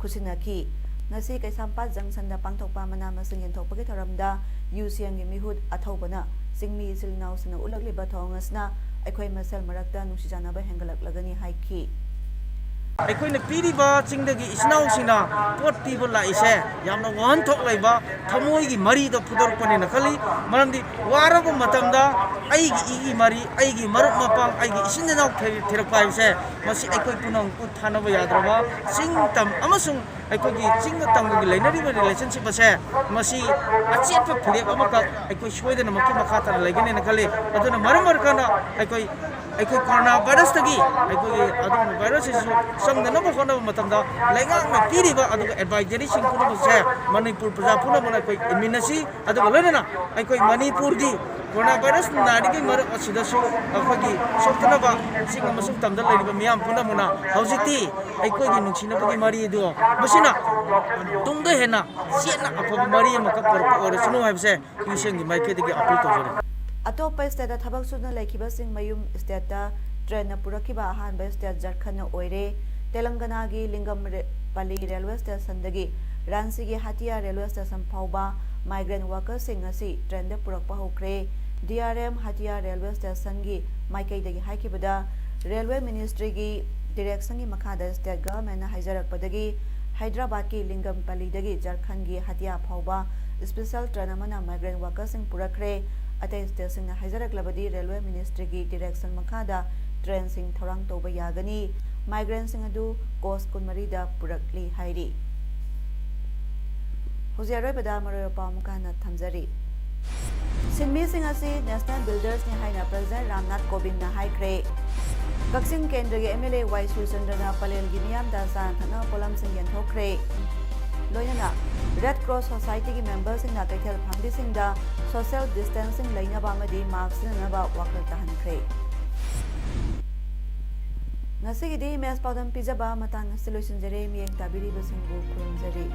ꯈꯨꯠꯁꯤꯟꯅꯈꯤ꯫ ꯉꯁꯤ ꯀꯩꯁꯥꯝꯄꯥꯠ ꯖꯪꯁꯟꯗ ꯄꯥꯡꯊꯣꯛꯄ ꯃꯅꯥ ꯃꯁꯤꯡ ꯌꯦꯟꯊꯣꯛꯄꯒꯤ ꯊꯧꯔꯝꯗ ꯌꯨ ꯁꯤ ꯑꯦꯝꯒꯤ ꯃꯤꯍꯨꯠ ꯑꯊꯧꯕꯅ ꯆꯤꯡꯃꯤ ꯏꯆꯤꯜ ꯏꯅꯥꯎꯁꯤꯡꯅ ꯎꯠꯂꯛꯂꯤꯕ ꯊꯧꯑꯣꯡ ꯑꯁꯤꯅ ꯑꯩꯈꯣꯏ ꯃꯁꯦꯜ ꯃꯔꯛꯇ ꯅꯨꯡꯁꯤ ꯆꯥꯟꯅꯕ ꯍꯦꯟꯒꯠꯂꯛꯂꯒꯅꯤ ꯍꯥꯏꯈꯤ꯫ ꯑꯩꯈꯣꯏꯅ ꯄꯤꯔꯤꯕ ꯆꯤꯡꯗꯒꯤ ꯏꯆꯤꯟ ꯏꯅꯥꯎꯁꯤꯡꯅ ꯄꯣꯠ ꯄꯤꯕ ꯂꯥꯛꯏꯁꯦ ꯌꯥꯝꯅ ꯋꯥꯍꯟꯊꯣꯛ ꯂꯩꯕ ꯊꯃꯣꯏꯒꯤ ꯃꯔꯤꯗ ꯐꯨꯗꯣꯔꯛꯄꯅꯦꯅ ꯈꯜꯂꯤ꯫ ꯃꯔꯝꯗꯤ ꯋꯥꯔꯕ ꯃꯇꯝꯗ ꯑꯩꯒꯤ ꯏꯒꯤ ꯃꯔꯤ, ꯑꯩꯒꯤ ꯃꯔꯨꯞ ꯃꯄꯥꯡ, ꯑꯩꯒꯤ ꯏꯆꯤꯟ ꯏꯅꯥꯎ ꯊꯤ-, ꯊꯤꯔꯛꯄ ꯍꯥꯏꯕꯁꯦ ꯃꯁꯤ ꯑꯩꯈꯣꯏ ꯄꯨꯝꯅꯃꯛꯄꯨ ꯊꯥꯅꯕ ꯌꯥꯗ꯭ꯔꯕ ꯆꯤꯡ ꯇꯝ ꯑꯃꯁꯨꯡ ꯑꯩꯈꯣꯏꯒꯤ ꯆꯤꯡꯒ ꯇꯝꯒꯒꯤ ꯂꯩꯅꯔꯤꯕ ꯔꯤꯂꯦꯁꯟꯁꯤꯞ ꯑꯁꯦ ꯃꯁꯤ ꯑꯆꯦꯠꯄ ꯐꯤꯔꯦꯞ ꯑꯃꯈꯛ ꯑꯩꯈꯣꯏ ꯁꯣꯏꯗꯅꯃꯛꯀꯤ ꯃꯈꯥ ꯇꯥꯅ ꯂꯩꯒꯅꯦꯅ ꯈꯜꯂꯤ꯫ ꯑꯗꯨꯅ ꯃꯔꯝ ꯑꯣꯏꯔꯀꯥꯟꯗ ꯑꯩꯈꯣꯏ ꯑꯩꯈꯣꯏ ꯀꯣꯔꯣꯅꯥ ꯚꯥꯏꯔꯁꯇꯒꯤ ꯑꯩꯈꯣꯏꯒꯤ ꯑꯗꯨꯒꯨꯝꯕ ꯚꯥꯏꯔꯁ ꯑꯁꯤꯁꯨ ꯆꯪꯗꯅꯕ ꯍꯣꯠꯅꯕ ꯃꯇꯝꯗ ꯂꯩꯉꯥꯛꯅ ꯄꯤꯔꯤꯕ ꯑꯗꯨꯒ ꯑꯦꯗꯚꯥꯏꯖꯔꯤꯁꯤꯡ ꯄꯨꯝꯅꯃꯛꯁꯦ ꯃꯅꯤꯄꯨꯔ ꯄ꯭ꯔꯖꯥ ꯄꯨꯝꯅꯃꯛꯅ ꯑꯩꯈꯣꯏ ꯏꯟꯃꯤꯟꯅꯁꯤ꯫ ꯑꯗꯨꯒ ꯂꯣꯏꯅꯅ ꯑꯩꯈꯣꯏ ꯃꯅꯤꯄꯨꯔꯒꯤ ꯀꯣꯔꯣꯅꯥ ꯚꯥꯏꯔꯁ ꯅꯥꯔꯤꯕꯒꯤ ꯃꯔꯛ ꯑꯁꯤꯗꯁꯨ ꯑꯩꯈꯣꯏꯒꯤ ꯁꯣꯛꯇꯅꯕ ꯆꯤꯡ ꯑꯃꯁꯨꯡ ꯇꯝꯗ ꯂꯩꯔꯤꯕ ꯃꯤꯌꯥꯝ ꯄꯨꯝꯅꯃꯛꯅ ꯍꯧꯖꯤꯛꯇꯤ ꯑꯩꯈꯣꯏꯒꯤ ꯅꯨꯡꯁꯤꯅꯕꯒꯤ ꯃꯔꯤ ꯑꯗꯨ ꯃꯁꯤꯅ ꯇꯨꯡꯗ ꯍꯦꯟꯅ ꯆꯦꯠꯅ ꯑꯐꯕ ꯃꯔꯤ ꯑꯃꯈꯛ ꯄꯨꯔꯛꯄ ꯑꯣꯏꯔꯁꯅꯨ ꯍꯥꯏꯕꯁꯦ ꯌꯨ ꯁꯤ ꯑꯦꯝꯒꯤ ꯃꯥꯏꯀꯩꯗꯒꯤ ꯑꯄꯤꯜ ꯇꯧꯖꯔꯤ꯫ ꯑꯇꯣꯞꯄ ꯁ꯭ꯇꯦꯠꯇ ꯊꯕꯛ ꯁꯨꯗꯨꯅ ꯂꯩꯈꯤꯕꯁꯤꯡ ꯃꯌꯨꯝ ꯁ꯭ꯇꯦꯠꯇ ꯇ꯭ꯔꯦꯟꯅ ꯄꯨꯔꯛꯈꯤꯕ ꯑꯍꯥꯟꯕ ꯁ꯭ꯇꯦꯠ ꯖꯔꯈꯟꯅ ꯑꯣꯏꯔꯦ꯫ ꯇꯦꯂꯪꯒꯅꯥꯒꯤ ꯂꯤꯡꯒꯝ ꯔꯦ-, ꯄꯜꯂꯤ ꯔꯦꯜꯋꯦ ꯁ꯭ꯇꯦꯁꯟꯗꯒꯤ ꯔꯥꯟꯆꯤꯒꯤ ꯍꯇꯤꯌꯥ ꯔꯦꯜꯋꯦ ꯁ꯭ꯇꯦꯁꯟ ꯐꯥꯎꯕ ꯃꯥꯏꯒ꯭ꯔꯦꯟ ꯋꯥꯀꯔꯁꯤꯡ ꯉꯁꯤ ꯇ꯭ꯔꯦꯟꯗ ꯄꯨꯔꯛꯄ ꯍꯧꯈ꯭ꯔꯦ꯫ D R M Hatia railway ꯁ꯭ꯇꯦꯁꯟꯒꯤ ꯃꯥꯏꯀꯩꯗꯒꯤ ꯍꯥꯏꯈꯤꯕꯗ, ꯔꯦꯜꯋꯦ ꯃꯤꯅꯤꯁꯇ꯭ꯔꯤꯒꯤ ꯗꯤꯔꯦꯛꯁꯟꯒꯤ ꯃꯈꯥꯗ ꯁ꯭ꯇꯦꯠ ꯒꯚꯔꯟꯃꯦꯟꯠꯅ ꯍꯥꯏꯖꯔꯛꯄꯗꯒꯤ ꯍꯥꯏꯗ꯭ꯔꯕꯥꯗꯀꯤ ꯂꯤꯡꯒꯝꯄꯜꯂꯤꯗꯒꯤ ꯖꯔꯈꯟꯒꯤ ꯍꯇꯤꯌꯥ ꯐꯥꯎꯕ ꯁ꯭ꯄꯦꯁꯦꯜ ꯇ꯭ꯔꯦꯟ ꯑꯃꯅ ꯃꯥꯏꯒ꯭ꯔꯦꯟ ꯋꯥꯀꯔꯁꯤꯡ ꯄꯨꯔꯛꯈ꯭ꯔꯦ꯫ ꯑꯇꯩ ꯁ꯭ꯇꯦꯠꯁꯤꯡꯅ ꯍꯥꯏꯖꯔꯛꯂꯕꯗꯤ ꯔꯦꯜꯋꯦ ꯃꯤꯅꯤꯁꯇ꯭ꯔꯤꯒꯤ ꯗꯤꯔꯦꯛꯁꯟ ꯃꯈꯥꯗ ꯇ꯭ꯔꯦꯟꯁꯤꯡ ꯊꯧꯔꯥꯡ ꯇꯧꯕ ꯌꯥꯒꯅꯤ꯫ ꯃꯥꯏꯒ꯭ꯔꯦꯟꯁꯤꯡ ꯑꯗꯨ ꯀꯣꯆ ꯀꯨꯟꯃꯔꯤꯗ ꯄꯨꯔꯛꯂꯤ ꯍꯥꯏꯔꯤ꯫ ꯍꯧꯖꯤꯛ ꯑꯔꯣꯏꯕꯗ ꯃꯔꯨꯑꯣꯏꯕ ꯄꯥꯎ ꯑꯃꯨꯛꯀ ꯍꯟꯅ ꯊꯝꯖꯔꯤ꯫ ꯁꯤꯟꯃꯤꯁꯤꯡ ꯑꯁꯤ ꯅꯦꯁꯅꯦꯜ ꯕꯤꯜꯗꯔꯁꯅꯤ ꯍꯥꯏꯅ ꯄ꯭ꯔꯦꯁꯤꯗꯦꯟꯠ ꯔꯥꯝꯅꯥꯊ ꯀꯣꯕꯤꯟꯗꯅ ꯍꯥꯏꯈ꯭ꯔꯦ꯫ ꯀꯛꯆꯤꯡ ꯀꯦꯟꯗ꯭ꯔꯒꯤ ꯑꯦꯝ ꯑꯦꯜ ꯑꯦ ꯋꯥꯏ ꯁꯨꯔꯆꯟꯗ꯭ꯔꯅ ꯄꯂꯦꯜꯒꯤ ꯃꯤꯌꯥꯝꯗ ꯆꯥꯅ ꯊꯛꯅꯕ ꯄꯣꯠꯂꯝꯁꯤꯡ ꯌꯦꯟꯊꯣꯛꯈ꯭ꯔꯦ꯫ ꯂꯣꯏꯅꯅ ꯔꯦꯗ ꯀ꯭ꯔꯣꯁ ꯁꯣꯁꯥꯏꯇꯤꯒꯤ ꯃꯦꯝꯕꯔꯁꯤꯡꯅ ꯀꯩꯊꯦꯜ ꯐꯝꯕꯤꯁꯤꯡꯗ ꯁꯣꯁꯤꯌꯦꯜ ꯗꯤꯁꯇꯦꯟꯁꯤꯡ ꯂꯩꯅꯕ ꯑꯃꯗꯤ ꯃꯥꯁꯛ ꯁꯤꯖꯤꯟꯅꯅꯕ ꯋꯥꯈꯜ ꯇꯥꯍꯟꯈ꯭ꯔꯦ꯫ ꯉꯁꯤꯒꯤꯗꯤ ꯃꯦꯁ ꯄꯥꯎꯗꯝ ꯄꯤꯖꯕ ꯃꯇꯥꯡ ꯑꯁꯤꯗ ꯂꯣꯏꯁꯤꯟꯖꯔꯦ꯫ ꯃꯤꯠꯌꯦꯡ ꯇꯥꯕꯤꯔꯤꯕꯁꯤꯡꯕꯨ ꯈꯨꯔꯨꯝꯖꯔꯤ꯫